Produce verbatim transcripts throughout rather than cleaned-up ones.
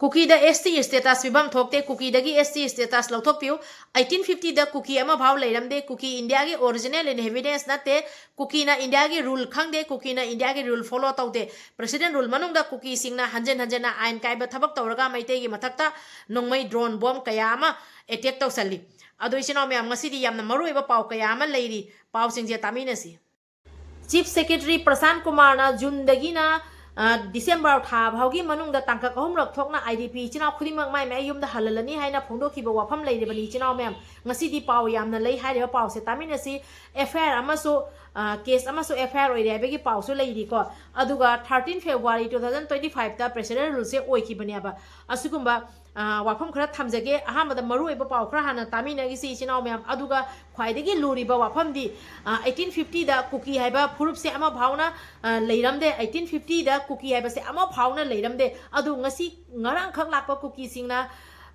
ꯀꯨꯀꯤꯗ S T status ꯄꯤꯐꯝ ꯊꯣꯛꯇꯦ꯫ ꯀꯨꯀꯤꯗꯒꯤ S T status ꯂꯧꯊꯣꯛꯄꯤꯌꯨ꯫ Eighteen fifty ꯗ ꯀꯨꯀꯤ ꯑꯃꯐꯥꯎ ꯂꯩꯔꯝꯗꯦ꯫ ꯀꯨꯀꯤ ꯏꯟꯗꯤꯌꯥꯒꯤ original inhabitants ꯅꯠꯇꯦ꯫ ꯀꯨꯀꯤꯅ ꯏꯟꯗꯤꯌꯥꯒꯤ rule ꯈꯪꯗꯦ꯫ ꯀꯨꯀꯤꯅ ꯏꯟꯗꯤꯌꯥꯒꯤ rule follow ꯇꯧꯗꯦ꯫ President rule ꯃꯅꯨꯡꯗ ꯀꯨꯀꯤꯁꯤꯡꯅ ꯍꯟꯖꯤꯟ ꯍꯟꯖꯤꯟꯅ ꯑꯥꯏꯟ ꯀꯥꯏꯕ ꯊꯕꯛ ꯇꯧꯔꯒ ꯃꯩꯇꯩꯒꯤ ꯃꯊꯛꯇ ꯅꯣꯡꯃꯩ, drone, bomb ꯀꯌꯥ ꯑꯃ attack ꯇꯧꯁꯜꯂꯤ꯫ ꯑꯗꯣ ꯏꯆꯤꯟ ꯏꯅꯥꯎ ꯃꯌꯥꯝ, ꯉꯁꯤꯗꯤ ꯌꯥꯝꯅ ꯃꯔꯨꯑꯣꯏꯕ ꯄꯥꯎ ꯀꯌꯥ ꯑꯃ ꯂꯩꯔꯤ꯫ ꯄꯥꯎꯁꯤꯡꯁꯦ ꯇꯥꯃꯤꯟꯅꯁꯤ꯫ Chief Secretary ꯄ꯭ꯔꯁꯥꯟ ꯀꯨꯃꯥꯔꯅ ꯖꯨꯟꯗꯒꯤꯅ, ꯑ, ꯗꯤꯁꯦꯝꯕꯔ ꯊꯥ ꯐꯥꯎꯒꯤ ꯃꯅꯨꯡꯗ ꯇꯥꯡꯀꯛ ꯑꯍꯨꯝꯔꯛ ꯊꯣꯛꯅ IDP ꯏꯆꯤꯟ ꯏꯅꯥꯎ ꯈꯨꯗꯤꯡꯃꯛ ꯃꯥꯏ ꯃꯥꯏ ꯌꯨꯝꯗ ꯍꯜꯍꯜꯂꯅꯤ ꯍꯥꯏꯅ ꯐꯣꯡꯗꯣꯛꯈꯤꯕ ꯋꯥꯐꯝ ꯂꯩꯔꯤꯕꯅꯤ꯫ ꯏꯆꯤꯟ ꯏꯅꯥꯎ ꯃꯌꯥꯝ, ꯉꯁꯤꯗꯤ ꯄꯥꯎ ꯌꯥꯝꯅ ꯂꯩ꯫ ꯍꯥꯏꯔꯤꯕ ꯄꯥꯎꯁꯦ ꯇꯥꯃꯤꯟꯅꯁꯤ꯫ FIR ꯑꯃꯁꯨ, ꯑ, case ꯑꯃꯁꯨ FIR ꯑꯣꯏꯔꯦ ꯍꯥꯏꯕꯒꯤ ꯄꯥꯎꯁꯨ ꯂꯩꯔꯤꯀꯣ꯫ ꯑꯗꯨꯒ thirteen February two thousand twenty five ꯗ President ruleꯁꯦ ꯑꯣꯏꯈꯤꯕꯅꯦꯕ꯫ ꯑꯁꯤꯒꯨꯝꯕ, ꯑ, ꯋꯥꯐꯝ ꯈꯔ ꯊꯝꯖꯒꯦ꯫ ꯑꯍꯥꯟꯕꯗ ꯃꯔꯨꯑꯣꯏꯕ ꯄꯥꯎ ꯈꯔ ꯍꯥꯟꯅ ꯇꯥꯃꯤꯟꯅꯈꯤꯁꯤ ꯏꯆꯤꯟ ꯏꯅꯥꯎ ꯃꯌꯥꯝ꯫ ꯑꯗꯨꯒ ꯈ꯭ꯋꯥꯏꯗꯒꯤ ꯂꯨꯔꯤꯕ ꯋꯥꯐꯝꯗꯤ, ꯑ, eighteen fifty ꯗ ꯀꯨꯀꯤ ꯍꯥꯏꯕ ꯐꯨꯔꯨꯞꯁꯦ ꯑꯃ ꯐꯥꯎꯅ, ꯑ, ꯂꯩꯔꯝꯗꯦ꯫ Eighteen fifty ꯗ ꯀꯨꯀꯤ ꯍꯥꯏꯕꯁꯦ ꯑꯃ ꯐꯥꯎꯅ ꯂꯩꯔꯝꯗꯦ꯫ ꯑꯗꯨ ꯉꯁꯤ ꯉꯔꯥꯡꯈꯛ ꯂꯥꯛꯄ ꯀꯨꯀꯤꯁꯤꯡꯅ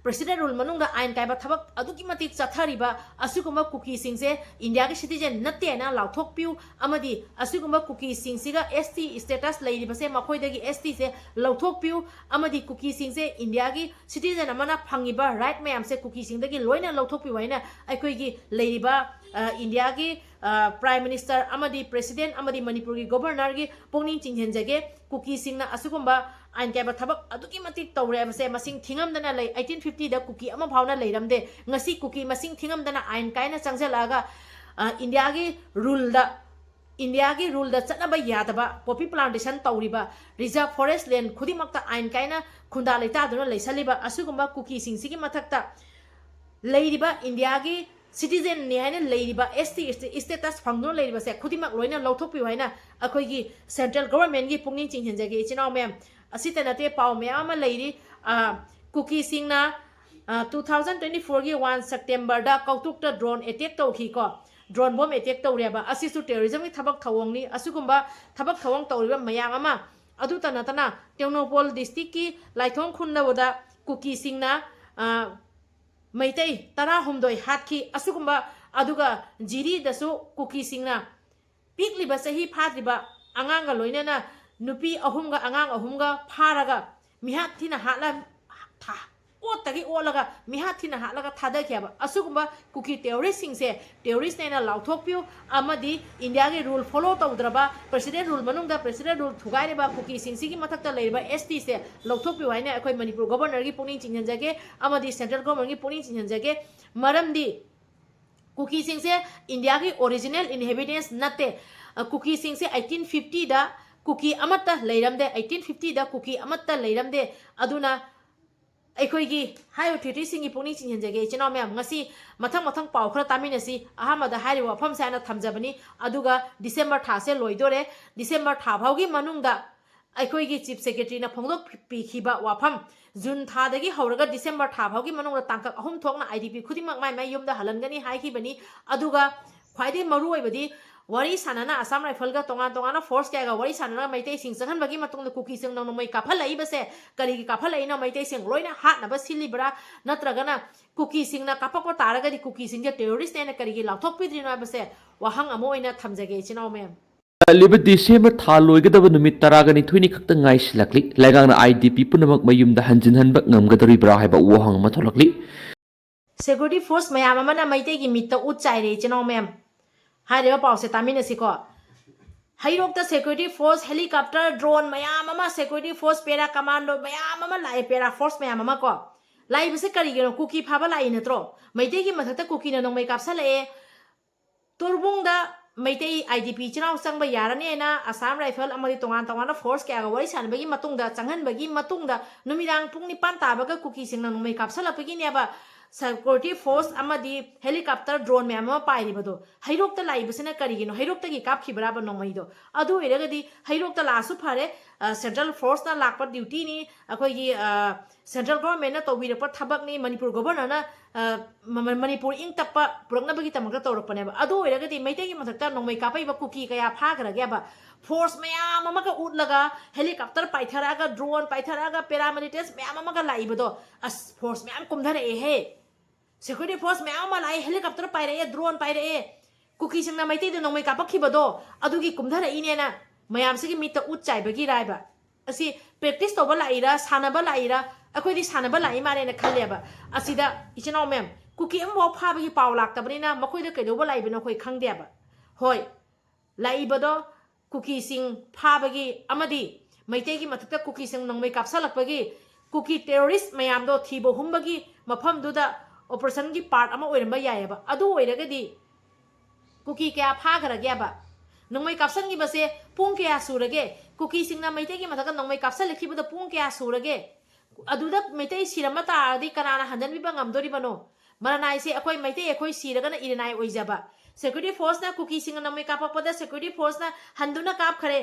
President rule ꯃꯅꯨꯡꯗ ꯑꯥꯏꯟ ꯀꯥꯏꯕ ꯊꯕꯛ ꯑꯗꯨꯛꯀꯤ ꯃꯇꯤꯛ ꯆꯠꯊꯔꯤꯕ ꯑꯁꯤꯒꯨꯝꯕ ꯀꯨꯀꯤꯁꯤꯡꯁꯦ ꯏꯟꯗꯤꯌꯥꯒꯤ citizen ꯅꯠꯇꯦꯅ ꯂꯥꯎꯊꯣꯛꯄꯤꯌꯨ, ꯑꯃꯗꯤ ꯑꯁꯤꯒꯨꯝꯕ ꯀꯨꯀꯤꯁꯤꯡꯁꯤꯒ ST status ꯂꯩꯔꯤꯕꯁꯦ, ꯃꯈꯣꯏꯗꯒꯤ STꯁꯦ ꯂꯧꯊꯣꯛꯄꯤꯌꯨ, ꯑꯃꯗꯤ ꯀꯨꯀꯤꯁꯤꯡꯁꯦ ꯏꯟꯗꯤꯌꯥꯒꯤ citizen ꯑꯃꯅ ꯐꯪꯉꯤꯕ right ꯃꯌꯥꯝꯁꯦ ꯀꯨꯀꯤꯁꯤꯡꯗꯒꯤ ꯂꯣꯏꯅ ꯂꯧꯊꯣꯛꯄꯤꯌꯨ ꯍꯥꯏꯅ ꯑꯩꯈꯣꯏꯒꯤ ꯂꯩꯔꯤꯕ, ꯑ, ꯏꯟꯗꯤꯌꯥꯒꯤ, ꯑ, Prime Minister ꯑꯃꯗꯤ President ꯑꯃꯗꯤ ꯃꯅꯤꯄꯨꯔꯒꯤ Governorꯒꯤ ꯄꯨꯛꯅꯤꯡ ꯆꯤꯡꯁꯤꯟꯖꯒꯦ꯫ ꯀꯨꯀꯤꯁꯤꯡꯅ ꯑꯁꯤꯒꯨꯝꯕ ꯑꯥꯏꯟ ꯀꯥꯏꯕ ꯊꯕꯛ ꯑꯗꯨꯛꯀꯤ ꯃꯇꯤꯛ ꯇꯧꯔꯦ ꯍꯥꯏꯕꯁꯦ ꯃꯁꯤꯡ ꯊꯤꯉꯝꯗꯅ ꯂꯩ꯫ Eighteen fifty ꯗ ꯀꯨꯀꯤ ꯑꯃ ꯐꯥꯎꯅ ꯂꯩꯔꯝꯗꯦ꯫ ꯉꯁꯤ ꯀꯨꯀꯤ ꯃꯁꯤꯡ ꯊꯤꯉꯝꯗꯅ ꯑꯥꯏꯟ ꯀꯥꯏꯅ ꯆꯪꯁꯤꯜꯂꯛꯑꯒ, ꯑ, ꯏꯟꯗꯤꯌꯥꯒꯤ ruleꯗ, ꯏꯟꯗꯤꯌꯥꯒꯤ ruleꯗ ꯆꯠꯅꯕ ꯌꯥꯗꯕ poppy plantation ꯇꯧꯔꯤꯕ, reserve forest land ꯈꯨꯗꯤꯡꯃꯛꯇ ꯑꯥꯏꯟ ꯀꯥꯏꯅ ꯈꯨꯟꯗꯥ ꯂꯩꯇꯥꯗꯨꯅ ꯂꯩꯁꯜꯂꯤꯕ ꯑꯁꯤꯒꯨꯝꯕ ꯀꯨꯀꯤꯁꯤꯡꯁꯤꯒꯤ ꯃꯊꯛꯇ ꯂꯩꯔꯤꯕ ꯏꯟꯗꯤꯌꯥꯒꯤ citizenꯅꯤ ꯍꯥꯏꯅ ꯂꯩꯔꯤꯕ, ST status ꯐꯪꯗꯨꯅ ꯂꯩꯔꯤꯕꯁꯦ ꯈꯨꯗꯤꯡꯃꯛ ꯂꯣꯏꯅ ꯂꯧꯊꯣꯛꯄꯤꯌꯨ ꯍꯥꯏꯅ ꯑꯩꯈꯣꯏꯒꯤ central governmentꯒꯤ ꯄꯨꯛꯅꯤꯡ ꯆꯤꯡꯁꯤꯟꯖꯒꯦ ꯏꯆꯤꯟ ꯏꯅꯥꯎ ꯃꯌꯥꯝ꯫ ꯑꯁꯤꯇ ꯅꯠꯇꯦ, ꯄꯥꯎ ꯃꯌꯥꯝ ꯑꯃ ꯂꯩꯔꯤ꯫ ꯑ, ꯀꯨꯀꯤꯁꯤꯡꯅ, ꯑ, two thousand twenty fourꯒꯤ one Septemberꯗ ꯀꯧꯇꯨꯛꯇ drone attack ꯇꯧꯈꯤꯀꯣ꯫ Drone bomb attack ꯇꯧꯔꯦꯕ꯫ ꯑꯁꯤꯁꯨ terrorismꯒꯤ ꯊꯕꯛ ꯊꯧꯑꯣꯡꯅꯤ꯫ ꯑꯁꯤꯒꯨꯝꯕ ꯊꯕꯛ ꯊꯧꯑꯣꯡ ꯇꯧꯔꯤꯕ ꯃꯌꯥꯝ ꯑꯃ, ꯑꯗꯨꯇ ꯅꯠꯇꯅ ꯇꯦꯡꯅꯧꯄꯜ districtꯀꯤ ꯂꯥꯏꯊꯣꯡ ꯈꯨꯟꯗꯕꯗ ꯀꯨꯀꯤꯁꯤꯡꯅ, ꯑ, ꯃꯩꯇꯩ ꯇꯔꯥꯍꯨꯝꯗꯣꯏ ꯍꯥꯠꯈꯤ꯫ ꯑꯁꯤꯒꯨꯝꯕ, ꯑꯗꯨꯒ ꯖꯤꯔꯤꯗꯁꯨ ꯀꯨꯀꯤꯁꯤꯡꯅ ꯄꯤꯛꯂꯤꯕ ꯆꯍꯤ ꯐꯥꯗ꯭ꯔꯤꯕ ꯑꯉꯥꯡꯒ ꯂꯣꯏꯅꯅ ꯅꯨꯄꯤ ꯑꯍꯨꯝꯒ ꯑꯉꯥꯡ ꯑꯍꯨꯝꯒ ꯐꯥꯔꯒ ꯃꯤꯍꯥꯠ ꯊꯤꯅ ꯍꯥꯠꯂ-, ꯊꯥ ꯑꯣꯠꯇꯒꯤ ꯑꯣꯠꯂꯒ ꯃꯤꯍꯥꯠ ꯊꯤꯅ ꯍꯥꯠꯂꯒ ꯊꯥꯗꯈꯤꯑꯕ꯫ ꯑꯁꯤꯒꯨꯝꯕ ꯀꯨꯀꯤ ꯇꯦꯔꯣꯔꯤꯁꯁꯤꯡꯁꯦ ꯇꯦꯔꯣꯔꯤꯁꯅꯦꯅ ꯂꯥꯎꯊꯣꯛꯄꯤꯌꯨ, ꯑꯃꯗꯤ ꯏꯟꯗꯤꯌꯥꯒꯤ ꯔꯨꯜ ꯐꯣꯂꯣ ꯇꯧꯗ꯭ꯔꯕ, ꯄ꯭ꯔꯦꯁꯤꯗꯦꯟ ꯔꯨꯜ ꯃꯅꯨꯡꯗ ꯄ꯭ꯔꯦꯁꯤꯗꯦꯟ ꯔꯨꯜ ꯊꯨꯒꯥꯏꯔꯤꯕ ꯀꯨꯀꯤꯁꯤꯡꯁꯤꯒꯤ ꯃꯊꯛꯇ ꯂꯩꯔꯤꯕ ꯑꯦꯁ ꯇꯤꯁꯦ ꯂꯧꯊꯣꯛꯄꯤꯌꯨ ꯍꯥꯏꯅ ꯑꯩꯈꯣꯏ ꯃꯅꯤꯄꯨꯔ ꯒꯣꯕꯔꯅꯔꯒꯤ ꯄꯨꯛꯅꯤꯡ ꯆꯤꯡꯁꯤꯟꯖꯒꯦ, ꯑꯃꯗꯤ ꯁꯦꯟꯇ꯭ꯔꯦꯜ ꯒꯣꯕꯔꯅꯔꯒꯤ ꯄꯨꯛꯅꯤꯡ ꯆꯤꯡꯁꯤꯟꯖꯒꯦ꯫ ꯃꯔꯝꯗꯤ ꯀꯨꯀꯤꯁꯤꯡꯁꯦ ꯏꯟꯗꯤꯌꯥꯒꯤ ꯑꯣꯔꯤꯖꯤꯅꯦꯜ ꯏꯟꯍꯦꯕꯤꯇꯦꯟꯁ ꯅꯠꯇꯦ꯫ ꯑ, ꯀꯨꯀꯤꯁꯤꯡꯁꯦ ꯑꯩꯠꯇꯤꯟ ꯐꯤꯐꯇꯤꯗ ꯀꯨꯀꯤ ꯑꯃꯠꯇ ꯂꯩꯔꯝꯗꯦ, ꯑꯩꯠꯇꯤꯟ ꯐꯤꯐꯇꯤꯗ ꯀꯨꯀꯤ ꯑꯃꯠꯇ ꯂꯩꯔꯝꯗꯦ꯫ ꯑꯗꯨꯅ ꯑꯩꯈꯣꯏꯒꯤ ꯍꯥꯏ ꯑꯣꯊꯣꯔꯤꯇꯤꯁꯤꯡꯒꯤ ꯄꯨꯛꯅꯤꯡ ꯆꯤꯡꯁꯤꯟꯖꯒꯦ, ꯏꯆꯤꯟ ꯏꯅꯥꯎ ꯃꯌꯥꯝ꯫ ꯉꯁꯤ ꯃꯊꯪ ꯃꯊꯪ ꯄꯥꯎ ꯈꯔ ꯇꯥꯃꯤꯟꯅꯁꯤ꯫ ꯑꯍꯥꯟꯕꯗ ꯍꯥꯏꯔꯤꯕ ꯋꯥꯐꯝꯁꯦ ꯍꯥꯟꯅ ꯊꯝꯖꯕꯅꯤ꯫ ꯑꯗꯨꯒ ꯗꯤꯁꯦꯝꯕꯔ ꯊꯥꯁꯦ ꯂꯣꯏꯗꯣꯔꯦ꯫ ꯗꯤꯁꯦꯝꯕꯔ ꯊꯥ ꯐꯥꯎꯒꯤ ꯃꯅꯨꯡꯗ ꯑꯩꯈꯣꯏꯒꯤ ꯆꯤꯐ ꯁꯦꯀ꯭ꯔꯦꯇꯔꯤꯅ ꯐꯣꯡꯗꯣꯛꯄꯤꯈꯤꯕ ꯋꯥꯐꯝ, ꯖꯨꯟ ꯊꯥꯗꯒꯤ ꯍꯧꯔꯒ ꯗꯤꯁꯦꯝꯕꯔ ꯊꯥ ꯐꯥꯎꯒꯤ ꯃꯅꯨꯡꯗ ꯇꯥꯡꯀꯛ ꯑꯍꯨꯝ ꯊꯣꯛꯅ ꯑꯥꯏ ꯗꯤ ꯄꯤ ꯈꯨꯗꯤꯡꯃꯛ ꯃꯥꯏ ꯃꯥꯏ ꯌꯨꯝꯗ ꯍꯜꯍꯟꯒꯅꯤ ꯍꯥꯏꯈꯤꯕꯅꯤ꯫ ꯑꯗꯨꯒ ꯈ꯭ꯋꯥꯏꯗꯒꯤ ꯃꯔꯨꯑꯣꯏꯕꯗꯤ, ꯋꯥꯔꯤ ꯁꯥꯟꯅꯅ ꯑꯁꯥꯝ ꯔꯥꯏꯐꯜꯒ ꯇꯣꯉꯥꯟ ꯇꯣꯉꯥꯟꯅ ꯐꯣꯔꯁ ꯀꯌꯥꯒ ꯋꯥꯔꯤ ꯁꯥꯟꯅꯔꯒ ꯃꯩꯇꯩꯁꯤꯡ ꯆꯪꯍꯟꯕꯒꯤ ꯃꯇꯨꯡꯗ ꯀꯨꯀꯤꯁꯤꯡꯅ ꯅꯣꯡꯃꯩ ꯀꯥꯞꯍꯜꯂꯛꯏꯕꯁꯦ ꯀꯔꯤꯒꯤ ꯀꯥꯞꯍꯜꯂꯛꯏꯅꯣ? ꯃꯩꯇꯩꯁꯤꯡ ꯂꯣꯏꯅ ꯍꯥꯠꯅꯕ ꯁꯤꯜꯂꯤꯕ꯭ꯔꯥ? ꯅꯠꯇ꯭ꯔꯒꯅ ꯀꯨꯀꯤꯁꯤꯡꯅ ꯀꯥꯞꯄꯛꯄ ꯇꯥꯔꯒꯗꯤ ꯀꯨꯀꯤꯁꯤꯡꯁꯦ ꯇꯦꯔꯣꯔꯤꯁꯅꯦꯅ ꯀꯔꯤꯒꯤ ꯂꯥꯎꯊꯣꯛꯄꯤꯗ꯭ꯔꯤꯅꯣ ꯍꯥꯏꯕꯁꯦ ꯋꯥꯍꯪ ꯑꯃ ꯑꯣꯏꯅ ꯊꯝꯖꯒꯦ, ꯏꯆꯤꯟ ꯏꯅꯥꯎ ꯃꯌꯥꯝ꯫ ꯆꯠꯂꯤꯕ ꯗꯤꯁꯦꯝꯕꯔ ꯊꯥ ꯂꯣꯏꯒꯗꯕ ꯅꯨꯃꯤꯠ ꯇꯔꯥꯒ ꯅꯤꯊꯣꯏꯅꯤ ꯈꯛꯇ ꯉꯥꯏꯁꯤꯜꯂꯛꯂꯤ꯫ ꯂꯩꯉꯥꯛꯅ ꯑꯥꯏ ꯗꯤ ꯄꯤ ꯄꯨꯝꯅꯃꯛ ꯃꯌꯨꯝꯗ ꯍꯟꯖꯤꯟꯍꯟꯕ ꯉꯝꯒꯗꯧꯔꯤꯕ꯭ꯔꯥ ꯍꯥꯏꯕ ꯋꯥꯍꯪ ꯑꯃ ꯊꯣꯛꯂꯛꯂꯤ꯫ ꯁꯦꯀ꯭ꯌꯨꯔꯤꯇꯤ ꯐꯣꯔꯁ ꯃꯌꯥꯝ ꯑꯃꯅ ꯃꯩꯇꯩꯒꯤ ꯃꯤꯠꯇ ꯎꯠ ꯆꯥꯏꯔꯦ, ꯏꯆꯤꯟ ꯏꯅꯥꯎ ꯃꯌꯥꯝ꯫ ꯍꯥꯏꯔꯤꯕ ꯄꯥꯎꯁꯦ ꯇꯥꯃꯤꯟꯅꯁꯤꯀꯣ꯫ ꯍꯩꯔꯣꯛꯇ ꯁꯦꯀ꯭ꯌꯨꯔꯤꯇꯤ ꯐꯣꯔꯁ, ꯍꯦꯂꯤꯀꯣꯞꯇꯔ, ꯗ꯭ꯔꯣꯟ ꯃꯌꯥꯝ ꯑꯃ, ꯁꯦꯀ꯭ꯌꯨꯔꯤꯇꯤ ꯐꯣꯔꯁ, ꯄꯦꯔꯥ ꯀꯃꯥꯟꯗꯣ ꯃꯌꯥꯝ ꯑꯃ ꯂꯥꯛꯑꯦ, ꯄꯦꯔꯥ ꯐꯣꯔꯁ ꯃꯌꯥꯝ ꯑꯃ ꯀꯣ꯫ ꯂꯥꯛꯏꯕꯁꯦ ꯀꯔꯤꯒꯤꯅꯣ? ꯀꯨꯀꯤ ꯐꯥꯕ ꯂꯥꯛꯏ ꯅꯠꯇ꯭ꯔꯣ? ꯃꯩꯇꯩꯒꯤ ꯃꯊꯛꯇ ꯀꯨꯀꯤꯅ ꯅꯣꯡꯃꯩ ꯀꯥꯞꯁꯜꯂꯛꯑꯦ꯫ ꯇꯣꯔꯕꯨꯡꯗ ꯃꯩꯇꯩ ꯑꯥꯏ ꯗꯤ ꯄꯤ ꯏꯆꯤꯟ ꯏꯅꯥꯎ ꯆꯪꯕ ꯌꯥꯔꯅꯦꯅ ꯑꯁꯥꯝ ꯔꯥꯏꯐꯜ ꯑꯃꯗꯤ ꯇꯣꯉꯥꯟ ꯇꯣꯉꯥꯟꯕ ꯐꯣꯔꯁ ꯀꯌꯥꯒ ꯋꯥꯔꯤ ꯁꯥꯟꯅꯕꯒꯤ ꯃꯇꯨꯡꯗ, ꯆꯪꯍꯟꯕꯒꯤ ꯃꯇꯨꯡꯗ, ꯅꯨꯃꯤꯗꯥꯡ ꯄꯨꯡ ꯅꯤꯄꯥꯟ ꯇꯥꯕꯒ ꯀꯨꯀꯤꯁꯤꯡꯅ ꯅꯣꯡꯃꯩ ꯀꯥꯞꯁꯜꯂꯛꯄꯒꯤꯅꯦꯕ ꯁꯦꯀ꯭ꯌꯨꯔꯤꯇꯤ ꯐꯣꯔꯁ ꯑꯃꯗꯤ ꯍꯦꯂꯤꯀꯣꯞꯇꯔ, ꯗ꯭ꯔꯣꯟ ꯃꯌꯥꯝ ꯑꯃ ꯄꯥꯏꯔꯤꯕꯗꯣ꯫ ꯍꯩꯔꯣꯛꯇ ꯂꯥꯛꯏꯕꯁꯤꯅ ꯀꯔꯤꯒꯤꯅꯣ? ꯍꯩꯔꯣꯛꯇꯒꯤ ꯀꯥꯞꯈꯤꯕ꯭ꯔꯥꯕ ꯅꯣꯡꯃꯩꯗꯣ? ꯑꯗꯨ ꯑꯣꯏꯔꯒꯗꯤ ꯍꯩꯔꯣꯛꯇ ꯂꯥꯛꯑꯁꯨ ꯐꯔꯦ, ꯑ, ꯁꯦꯟꯇ꯭ꯔꯦꯜ ꯐꯣꯔꯁꯅ ꯂꯥꯛꯄ ꯗ꯭ꯌꯨꯇꯤꯅꯤ, ꯑꯩꯈꯣꯏꯒꯤ, ꯑ, ꯁꯦꯟꯇ꯭ꯔꯦꯜ ꯒꯣꯚꯔꯟꯃꯦꯟꯠꯅ ꯇꯧꯕꯤꯔꯛꯄ ꯊꯕꯛꯅꯤ, ꯃꯅꯤꯄꯨꯔ ꯒꯣꯚꯔꯅꯔꯅ, ꯑ, ꯃ-, ꯃ-, ꯃꯅꯤꯄꯨꯔ ꯏꯪ ꯇꯞꯄ ꯄꯨꯔꯛꯅꯕꯒꯤꯗꯃꯛꯇ ꯇꯧꯔꯛꯄꯅꯦꯕ꯫ ꯑꯗꯨ ꯑꯣꯏꯔꯒꯗꯤ ꯃꯩꯇꯩꯒꯤ ꯃꯊꯛꯇ ꯅꯣꯡꯃꯩ ꯀꯥꯞꯄꯛꯏꯕ ꯀꯨꯀꯤ ꯀꯌꯥ ꯐꯥꯈ꯭ꯔꯒꯦꯕ? ꯐꯣꯔꯁ ꯃꯌꯥꯝ ꯑꯃꯒ ꯎꯠꯂꯒ, ꯍꯦꯂꯤꯀꯣꯞꯇꯔ ꯄꯥꯏꯊꯔꯛꯑꯒ, ꯗ꯭ꯔꯣꯟ ꯄꯥꯏꯊꯔꯛꯑꯒ, ꯄꯦꯔꯥꯃꯤꯂꯤꯇꯦꯟꯁ ꯃꯌꯥꯝ ꯑꯃꯒ ꯂꯥꯛꯏꯕꯗꯣ, ꯑꯁ, ꯐꯣꯔꯁ ꯃꯌꯥꯝ ꯀꯨꯝꯊꯔꯛꯑꯦꯍꯦ, ꯁꯦꯀ꯭ꯌꯨꯔꯤꯇꯤ ꯐꯣꯔꯁ ꯃꯌꯥꯝ ꯑꯃ ꯂꯥꯛꯑꯦ, ꯍꯦꯂꯤꯀꯣꯞꯇꯔ ꯄꯥꯏꯔꯛꯑꯦ, ꯗ꯭ꯔꯣꯟ ꯄꯥꯏꯔꯛꯑꯦ, ꯀꯨꯀꯤꯁꯤꯡꯅ ꯃꯩꯇꯩꯗ ꯅꯣꯡꯃꯩ ꯀꯥꯞꯄꯛꯈꯤꯕꯗꯣ ꯑꯗꯨꯒꯤ ꯀꯨꯝꯊꯔꯛꯏꯅꯦꯅ ꯃꯌꯥꯝꯁꯤꯒꯤ ꯃꯤꯠꯇ ꯎꯠ ꯆꯥꯏꯕꯒꯤꯔꯥ ꯍꯥꯏꯕ꯫ ꯑꯁꯤ ꯄ꯭ꯔꯦꯛꯇꯤꯁ ꯇꯧꯕ ꯂꯥꯛꯏꯔꯥ, ꯁꯥꯟꯅꯕ ꯂꯥꯛꯏꯔꯥ, ꯑꯩꯈꯣꯏꯗꯤ ꯁꯥꯟꯅꯕ ꯂꯥꯛꯏ ꯃꯥꯜꯂꯦꯅ ꯈꯜꯂꯦꯕ꯫ ꯑꯁꯤꯗ ꯏꯆꯤꯟ ꯏꯅꯥꯎ ꯃꯌꯥꯝ, ꯀꯨꯀꯤ ꯑꯃꯐꯥꯎ ꯐꯥꯕꯒꯤ ꯄꯥꯎ ꯂꯥꯛꯇꯕꯅꯤꯅ ꯃꯈꯣꯏꯗ ꯀꯩꯗꯧꯕ ꯂꯥꯛꯏꯕꯅꯣ ꯑꯩꯈꯣꯏ ꯈꯪꯗꯦꯕ꯫ ꯍꯣꯏ, ꯂꯥꯛꯏꯕꯗꯣ ꯀꯨꯀꯤꯁꯤꯡ ꯐꯥꯕꯒꯤ ꯑꯃꯗꯤ ꯃꯩꯇꯩꯒꯤ ꯃꯊꯛꯇ ꯀꯨꯀꯤꯁꯤꯡ ꯅꯣꯡꯃꯩ ꯀꯥꯞꯁꯜꯂꯛꯄꯒꯤ, ꯀꯨꯀꯤ terrorist ꯃꯌꯥꯝꯗꯣ ꯊꯤꯕ ꯍꯨꯝꯕꯒꯤ ꯃꯐꯝꯗꯨꯗ operationꯒꯤ part ꯑꯃ ꯑꯣꯏꯔꯝꯕ ꯌꯥꯏꯑꯕ꯫ ꯑꯗꯨ ꯑꯣꯏꯔꯒꯗꯤ ꯀꯨꯀꯤ ꯀꯌꯥ ꯐꯥꯈ꯭ꯔꯒꯦꯕ? ꯅꯣꯡꯃꯩ ꯀꯥꯞꯁꯟꯈꯤꯕꯁꯦ ꯄꯨꯡ ꯀꯌꯥ ꯁꯨꯔꯒꯦ? ꯀꯨꯀꯤꯁꯤꯡꯅ ꯃꯩꯇꯩꯒꯤ ꯃꯊꯛꯇ ꯅꯣꯡꯃꯩ ꯀꯥꯞꯁꯜꯂꯛꯈꯤꯕꯗꯣ ꯄꯨꯡ ꯀꯌꯥ ꯁꯨꯔꯒꯦ? ꯑꯗꯨꯗ ꯃꯩꯇꯩ ꯁꯤꯔꯝꯕ ꯇꯥꯔꯗꯤ ꯀꯅꯥꯅ ꯍꯟꯖꯟꯕꯤꯕ ꯉꯝꯗꯣꯔꯤꯕꯅꯣ? ꯃꯔꯅꯥꯏꯁꯦ ꯑꯩꯈꯣꯏ ꯃꯩꯇꯩ ꯑꯩꯈꯣꯏ ꯁꯤꯔꯒꯅ ꯏꯔꯅꯥꯏ ꯑꯣꯏꯖꯕ꯫ Security forceꯅ ꯀꯨꯀꯤꯁꯤꯡꯅ ꯅꯣꯡꯃꯩ ꯀꯥꯞꯄꯛꯄꯗ security forceꯅ ꯍꯟꯗꯨꯅ ꯀꯥꯞꯈꯔꯦ꯫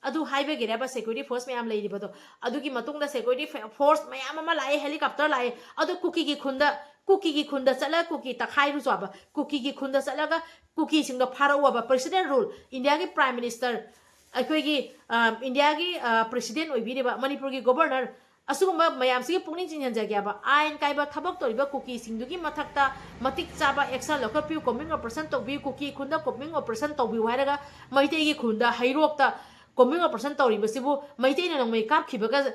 ꯑꯗꯨ ꯍꯥꯏꯕꯒꯤꯔꯕ security force ꯃꯌꯥꯝ ꯂꯩꯔꯤꯕꯗꯣ? ꯑꯗꯨꯒꯤ ꯃꯇꯨꯡꯗ security force ꯃꯌꯥꯝ ꯑꯃ ꯂꯥꯛꯑꯦ, helicopter ꯂꯥꯛꯑꯦ꯫ ꯑꯗꯨ ꯀꯨꯀꯤꯒꯤ ꯈꯨꯟꯗ, ꯀꯨꯀꯤꯒꯤ ꯈꯨꯟꯗ ꯆꯠꯂꯒ ꯀꯨꯀꯤ ꯇꯛꯈꯥꯏꯔꯨꯆꯣꯕ, ꯀꯨꯀꯤꯒꯤ ꯈꯨꯟꯗ ꯆꯠꯂꯒ ꯀꯨꯀꯤꯁꯤꯡꯗꯣ ꯐꯥꯔꯛꯎꯕ꯫ President rule, ꯏꯟꯗꯤꯌꯥꯒꯤ Prime Minister, ꯑꯩꯈꯣꯏꯒꯤ, ꯑ, ꯏꯟꯗꯤꯌꯥꯒꯤ, ꯑ, President ꯑꯣꯏꯕꯤꯔꯤꯕ ꯃꯅꯤꯄꯨꯔꯒꯤ Governor, ꯑꯁꯤꯒꯨꯝꯕ ꯃꯌꯥꯝꯁꯤꯒꯤ ꯄꯨꯛꯅꯤꯡ ꯆꯤꯡꯁꯤꯟꯖꯒꯦꯕ꯫ ꯑꯥꯏꯟ ꯀꯥꯏꯕ ꯊꯕꯛ ꯇꯧꯔꯤꯕ ꯀꯨꯀꯤꯁꯤꯡꯗꯨꯒꯤ ꯃꯊꯛꯇ ꯃꯇꯤꯛ ꯆꯥꯕ action ꯂꯧꯈꯠꯄꯤꯌꯨ, combing operation ꯇꯧꯕꯤꯌꯨ, ꯀꯨꯀꯤ ꯈꯨꯟꯗ combing operation ꯇꯧꯕꯤꯌꯨ ꯍꯥꯏꯔꯒ ꯃꯩꯇꯩꯒꯤ ꯈꯨꯟꯗ ꯍꯩꯔꯣꯛꯇ combing operation ꯇꯧꯔꯤꯕꯁꯤꯕꯨ ꯃꯩꯇꯩꯅ ꯅꯣꯡꯃꯩ ꯀꯥꯞꯈꯤꯕꯒ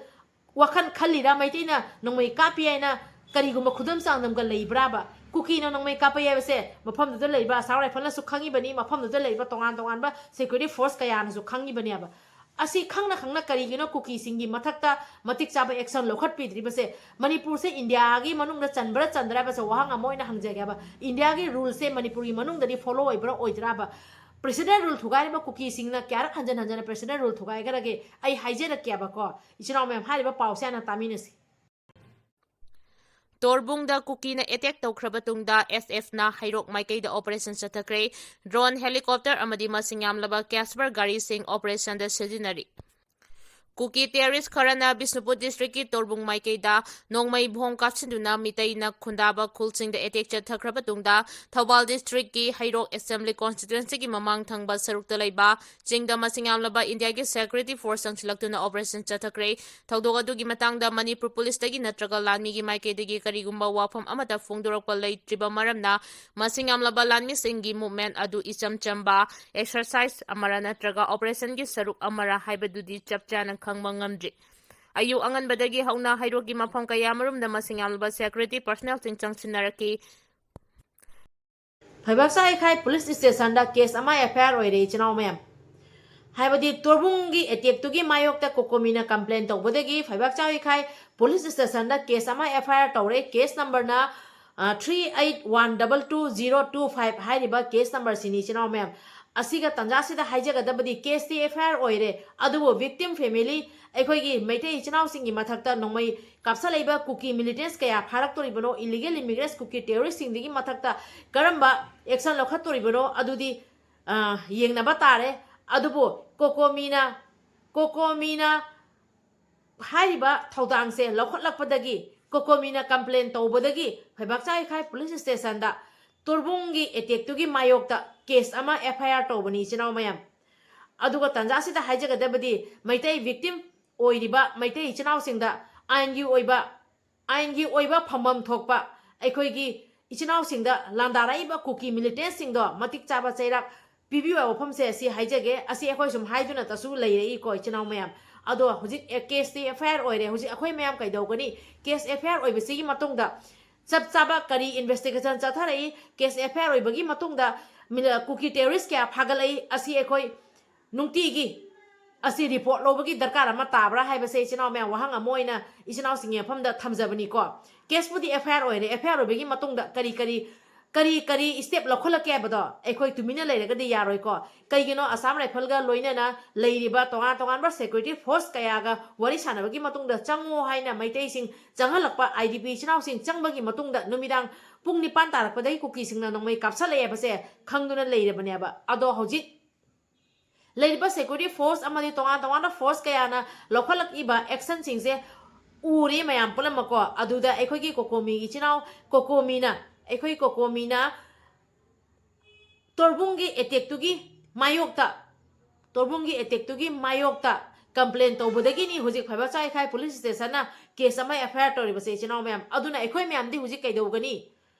ꯋꯥꯈꯜ ꯈꯜꯂꯤꯔꯥ? ꯃꯩꯇꯩꯅ ꯅꯣꯡꯃꯩ ꯀꯥꯞꯄꯤ ꯍꯥꯏꯅ ꯀꯔꯤꯒꯨꯝꯕ ꯈꯨꯗꯝ ꯆꯥꯡꯗꯝꯒ ꯂꯩꯕ꯭ꯔꯥꯕ? ꯀꯨꯀꯤꯅ ꯅꯣꯡꯃꯩ ꯀꯥꯞꯄ ꯍꯥꯏꯕꯁꯦ ꯃꯐꯝꯗꯨꯗ ꯂꯩꯕ Assault Rifleꯅꯁꯨ ꯈꯪꯉꯤꯕꯅꯤ, ꯃꯐꯝꯗꯨꯗ ꯂꯩꯕ ꯇꯣꯉꯥꯟ ꯇꯣꯉꯥꯟꯕ security force ꯀꯌꯥꯅꯁꯨ ꯈꯪꯉꯤꯕꯅꯦꯕ꯫ ꯑꯁꯤ ꯈꯪꯅ ꯈꯪꯅ ꯀꯔꯤꯒꯤꯅꯣ ꯀꯨꯀꯤꯁꯤꯡꯒꯤ ꯃꯊꯛꯇ ꯃꯇꯤꯛ ꯆꯥꯕ action ꯂꯧꯈꯠꯄꯤꯗ꯭ꯔꯤꯕꯁꯦ? ꯃꯅꯤꯄꯨꯔꯁꯦ ꯏꯟꯗꯤꯌꯥꯒꯤ ꯃꯅꯨꯡꯗ ꯆꯟꯕ꯭ꯔꯥ ꯆꯟꯗ꯭ꯔꯥ ꯍꯥꯏꯕꯁꯦ ꯋꯥꯍꯪ ꯑꯃ ꯑꯣꯏꯅ ꯍꯪꯖꯒꯦꯕ꯫ ꯏꯟꯗꯤꯌꯥꯒꯤ ruleꯁꯦ ꯃꯅꯤꯄꯨꯔꯒꯤ ꯃꯅꯨꯡꯗꯗꯤ follow ꯑꯣꯏꯕ꯭ꯔꯥ ꯑꯣꯏꯗ꯭ꯔꯥꯕ? President rule ꯊꯨꯒꯥꯏꯔꯤꯕ ꯀꯨꯀꯤꯁꯤꯡꯅ ꯀꯌꯥꯔꯛ ꯍꯟꯖꯟ ꯍꯟꯖꯟꯅ President rule ꯊꯨꯒꯥꯏꯈ꯭ꯔꯒꯦ? ꯑꯩ ꯍꯥꯏꯖꯔꯛꯀꯦꯕꯀꯣ, ꯏꯆꯤꯟ ꯏꯅꯥꯎ ꯃꯌꯥꯝ, ꯍꯥꯏꯔꯤꯕ ꯄꯥꯎꯁꯦ ꯍꯥꯟꯅ ꯇꯥꯃꯤꯟꯅꯁꯤ꯫ ꯇꯣꯔꯕꯨꯡꯗ ꯀꯨꯀꯤꯅ attack ꯇꯧꯈ꯭ꯔꯕ ꯇꯨꯡꯗ SFꯅ ꯍꯩꯔꯣꯛ ꯃꯥꯏꯀꯩꯗ operation ꯆꯠꯊꯈ꯭ꯔꯦ꯫ Drone, helicopter ꯑꯃꯗꯤ ꯃꯁꯤꯡ ꯌꯥꯝꯂꯕ Casper ꯒꯥꯔꯤꯁꯤꯡ operationꯗ ꯁꯤꯖꯤꯟꯅꯔꯤ꯫ ꯀꯨꯀꯤ terrorist ꯈꯔꯅ ꯕꯤꯁꯅꯨꯄꯨꯔ districtꯀꯤ ꯇꯣꯔꯕꯨꯡ ꯃꯥꯏꯀꯩꯗ ꯅꯣꯡꯃꯩ ꯕꯣꯝ ꯀꯥꯞꯁꯤꯟꯗꯨꯅ ꯃꯤꯇꯩꯅ ꯈꯨꯟꯗꯥꯕ ꯈꯨꯜꯁꯤꯡꯗ attack ꯆꯠꯊꯈ꯭ꯔꯕ ꯇꯨꯡꯗ, ꯊꯧꯕꯥꯜ districtꯀꯤ ꯍꯩꯔꯣꯛ assembly constituencyꯒꯤ ꯃꯃꯥꯡ ꯊꯪꯕ ꯁꯔꯨꯛꯇ ꯂꯩꯕ ꯆꯤꯡꯗ ꯃꯁꯤꯡ ꯌꯥꯝꯂꯕ ꯏꯟꯗꯤꯌꯥꯒꯤ security force ꯆꯪꯁꯤꯜꯂꯛꯇꯨꯅ operation ꯆꯠꯊꯈ꯭ꯔꯦ꯫ ꯊꯧꯗꯣꯛ ꯑꯗꯨꯒꯤ ꯃꯇꯥꯡꯗ ꯃꯅꯤꯄꯨꯔ ꯄꯨꯂꯤꯁꯇꯒꯤ ꯅꯠꯇ꯭ꯔꯒ ꯂꯥꯟꯃꯤꯒꯤ ꯃꯥꯏꯀꯩꯗꯒꯤ ꯀꯔꯤꯒꯨꯝꯕ ꯋꯥꯐꯝ ꯑꯃꯠꯇ ꯐꯣꯡꯗꯣꯔꯛꯄ ꯂꯩꯇ꯭ꯔꯤꯕ ꯃꯔꯝꯅ, ꯃꯁꯤꯡ ꯌꯥꯝꯂꯕ ꯂꯥꯟꯃꯤꯁꯤꯡꯒꯤ movement ꯑꯗꯨ ꯏꯆꯝ ꯆꯝꯕ exercise ꯑꯃꯔ ꯅꯠꯇ꯭ꯔꯒ operationꯒꯤ ꯁꯔꯨꯛ ꯑꯃꯔ ꯍꯥꯏꯕꯗꯨꯗꯤ ꯆꯞ ꯆꯥꯅ ꯈꯪꯕ ꯉꯝꯗ꯭ꯔꯤ꯫ ꯑꯌꯨꯛ ꯑꯉꯟꯕꯗꯒꯤ ꯍꯧꯅ ꯍꯩꯔꯣꯛꯀꯤ ꯃꯐꯝ ꯀꯌꯥ ꯑꯃꯔꯣꯝꯗ ꯃꯁꯤꯡ ꯌꯥꯝꯂꯕ security personnelꯁꯤꯡ ꯆꯪꯁꯤꯟꯅꯔꯛꯈꯤ꯫ ꯐꯩꯕꯥꯛꯆꯥ ꯏꯈꯥꯏ police stationꯗ case ꯑꯃ FIR ꯑꯣꯏꯔꯦ, ꯏꯆꯤꯟ ꯏꯅꯥꯎ ꯃꯌꯥꯝ꯫ ꯍꯥꯏꯕꯗꯤ ꯇꯣꯔꯕꯨꯡꯒꯤ attackꯇꯨꯒꯤ ꯃꯥꯌꯣꯛꯇ ꯀꯣꯀꯣꯃꯤꯅ complain ꯇꯧꯕꯗꯒꯤ ꯐꯩꯕꯥꯛꯆꯥ ꯏꯈꯥꯏ police stationꯗ case ꯑꯃ FIR ꯇꯧꯔꯦ꯫ Case numberꯅ, ꯑ, three eight one double two zero two five ꯍꯥꯏꯔꯤꯕ case numberꯁꯤꯅꯤ, ꯏꯆꯤꯟ ꯏꯅꯥꯎ ꯃꯌꯥꯝ꯫ ꯑꯁꯤꯒ ꯇꯥꯟꯖꯥꯁꯤꯗ ꯍꯥꯏꯖꯒꯗꯕꯗꯤ caseꯇꯤ FIR ꯑꯣꯏꯔꯦ, ꯑꯗꯨꯕꯨ victim family, ꯑꯩꯈꯣꯏꯒꯤ ꯃꯩꯇꯩ ꯏꯆꯤꯟ ꯏꯅꯥꯎꯁꯤꯡꯒꯤ ꯃꯊꯛꯇ ꯅꯣꯡꯃꯩ ꯀꯥꯞꯁꯜꯂꯛꯏꯕ ꯀꯨꯀꯤ militants ꯀꯌꯥ ꯐꯥꯔꯛꯇꯣꯔꯤꯕꯅꯣ, illegal immigrants ꯀꯨꯀꯤ terroristꯁꯤꯡꯗꯒꯤ ꯃꯊꯛꯇ ꯀꯔꯝꯕ action ꯂꯧꯈꯠꯇꯣꯔꯤꯕꯅꯣ, ꯑꯗꯨꯗꯤ, ꯑ, ꯌꯦꯡꯅꯕ ꯇꯥꯔꯦ꯫ ꯑꯗꯨꯕꯨ ꯀꯣꯀꯣꯃꯤꯅ, ꯀꯣꯀꯣꯃꯤꯅ ꯍꯥꯏꯔꯤꯕ ꯊꯧꯗꯥꯡꯁꯦ ꯂꯧꯈꯠꯂꯛꯄꯗꯒꯤ, ꯀꯣꯀꯣꯃꯤꯅ complain ꯇꯧꯕꯗꯒꯤ ꯐꯩꯕꯥꯛꯆꯥ ꯏꯈꯥꯏ police stationꯗ ꯇꯣꯔꯕꯨꯡꯒꯤ attackꯇꯨꯒꯤ ꯃꯥꯌꯣꯛꯇ case ꯑꯃ FIR ꯇꯧꯕꯅꯤ, ꯏꯆꯤꯟ ꯏꯅꯥꯎ ꯃꯌꯥꯝ꯫ ꯑꯗꯨꯒ ꯇꯥꯟꯖꯥꯁꯤꯗ ꯍꯥꯏꯖꯒꯗꯕꯗꯤ, ꯃꯩꯇꯩ victim ꯑꯣꯏꯔꯤꯕ ꯃꯩꯇꯩ ꯏꯆꯤꯟ ꯏꯅꯥꯎꯁꯤꯡꯗ ꯑꯥꯏꯟꯒꯤ ꯑꯣꯏꯕ, ꯑꯥꯏꯟꯒꯤ ꯑꯣꯏꯕ ꯐꯝꯐꯝ ꯊꯣꯛꯄ ꯑꯩꯈꯣꯏꯒꯤ ꯏꯆꯤꯟ ꯏꯅꯥꯎꯁꯤꯡꯗ ꯂꯥꯟꯗꯥꯔꯛꯏꯕ ꯀꯨꯀꯤ militantꯁꯤꯡꯗꯣ ꯃꯇꯤꯛ ꯆꯥꯕ ꯆꯩꯔꯥꯛ ꯄꯤꯕꯤꯌꯨ ꯍꯥꯏꯕ ꯋꯥꯐꯝꯁꯦ ꯑꯁꯤ ꯍꯥꯏꯖꯒꯦ꯫ ꯑꯁꯤ ꯑꯩꯈꯣꯏ ꯁꯨꯝ ꯍꯥꯏꯗꯨꯅꯇꯁꯨ ꯂꯩꯔꯛꯏꯀꯣ, ꯏꯆꯤꯟ ꯏꯅꯥꯎ ꯃꯌꯥꯝ꯫ ꯑꯗꯣ ꯍꯧꯖꯤꯛ, ꯑꯦ, caseꯇꯤ FIR ꯑꯣꯏꯔꯦ꯫ ꯍꯧꯖꯤꯛ ꯑꯩꯈꯣꯏ ꯃꯌꯥꯝ ꯀꯩꯗꯧꯒꯅꯤ? Case FIR ꯑꯣꯏꯕꯁꯤꯒꯤ ꯃꯇꯨꯡꯗ ꯆꯞ ꯆꯥꯕ ꯀꯔꯤ investigation ꯆꯠꯊꯔꯛꯏ, case FIR ꯑꯣꯏꯕꯒꯤ ꯃꯇꯨꯡꯗ ꯃꯤꯂ-, ꯀꯨꯀꯤ terrorist ꯀꯌꯥ ꯐꯥꯒꯠꯂꯛꯏ, ꯑꯁꯤ ꯑꯩꯈꯣꯏ ꯅꯨꯡꯇꯤꯒꯤ ꯑꯁꯤ report ꯂꯧꯕꯒꯤ ꯗꯔꯀꯥꯔ ꯑꯃ ꯇꯥꯕ꯭ꯔꯥ ꯍꯥꯏꯕꯁꯦ ꯏꯆꯤꯟ ꯏꯅꯥꯎ ꯃꯌꯥꯝ ꯋꯥꯍꯪ ꯑꯃ ꯑꯣꯏꯅ ꯏꯆꯤꯟ ꯏꯅꯥꯎꯁꯤꯡꯒꯤ ꯃꯐꯝꯗ ꯊꯝꯖꯕꯅꯤꯀꯣ꯫ Caseꯄꯨꯗꯤ FIR ꯑꯣꯏꯔꯦ, FIR ꯑꯣꯏꯕꯒꯤ ꯃꯇꯨꯡꯗ ꯀꯔꯤ ꯀꯔꯤ, ꯀꯔꯤ ꯀꯔꯤ step ꯂꯧꯈꯠꯂꯛꯀꯦ ꯍꯥꯏꯕꯗꯣ ꯑꯩꯈꯣꯏ ꯇꯨꯃꯤꯟꯅ ꯂꯩꯔꯒꯗꯤ ꯌꯥꯔꯣꯏꯀꯣ꯫ ꯀꯩꯒꯤꯅꯣ? Assam Riflesꯒ ꯂꯣꯏꯅꯅ ꯂꯩꯔꯤꯕ ꯇꯣꯉꯥꯟ ꯇꯣꯉꯥꯟꯕ security force ꯀꯌꯥꯒ ꯋꯥꯔꯤ ꯁꯥꯟꯅꯕꯒꯤ ꯃꯇꯨꯡꯗ ꯆꯪꯉꯣ ꯍꯥꯏꯅ ꯃꯩꯇꯩꯁꯤꯡ ꯆꯪꯍꯜꯂꯛꯄ, IDP ꯏꯆꯤꯟ ꯏꯅꯥꯎꯁꯤꯡ ꯆꯪꯕꯒꯤ ꯃꯇꯨꯡꯗ ꯅꯨꯃꯤꯗꯥꯡ ꯄꯨꯡ ꯅꯤꯄꯥꯟ ꯇꯥꯔꯛꯄꯗꯒꯤ ꯀꯨꯀꯤꯁꯤꯡꯅ ꯅꯣꯡꯃꯩ ꯀꯥꯞꯁꯜꯂꯛꯑꯦ ꯍꯥꯏꯕꯁꯦ ꯈꯪꯗꯨꯅ ꯂꯩꯔꯕꯅꯦꯕ꯫ ꯑꯗꯣ ꯍꯧꯖꯤꯛ ꯂꯩꯔꯤꯕ security force ꯑꯃꯗꯤ ꯇꯣꯉꯥꯟ ꯇꯣꯉꯥꯟꯕ force ꯀꯌꯥꯅ ꯂꯧꯈꯠꯂꯛꯏꯕ actionꯁꯤꯡꯁꯦ ꯎꯔꯦ ꯃꯌꯥꯝ ꯄꯨꯝꯅꯃꯛꯀꯣ꯫ ꯑꯗꯨꯗ ꯑꯩꯈꯣꯏꯒꯤ ꯀꯣꯀꯣꯃꯤ ꯏꯆꯤꯟ ꯏꯅꯥꯎ, ꯀꯣꯀꯣꯃꯤꯅ, ꯑꯩꯈꯣꯏ ꯀꯣꯀꯣꯃꯤꯅ ꯇꯣꯔꯕꯨꯡꯒꯤ attackꯇꯨꯒꯤ ꯃꯥꯌꯣꯛꯇ, ꯇꯣꯔꯕꯨꯡꯒꯤ attackꯇꯨꯒꯤ ꯃꯥꯌꯣꯛꯇ complain ꯇꯧꯕꯗꯒꯤꯅꯤ ꯍꯧꯖꯤꯛ ꯐꯩꯕꯥꯛꯆꯥ ꯏꯈꯥꯏ police stationꯅ case ꯑꯃ FIR ꯇꯧꯔꯤꯕꯁꯦ, ꯏꯆꯤꯟ ꯏꯅꯥꯎ ꯃꯌꯥꯝ꯫ ꯑꯗꯨꯅ ꯑꯩꯈꯣꯏ ꯃꯌꯥꯝꯗꯤ ꯍꯧꯖꯤꯛ ꯀꯩꯗꯧꯒꯅꯤ?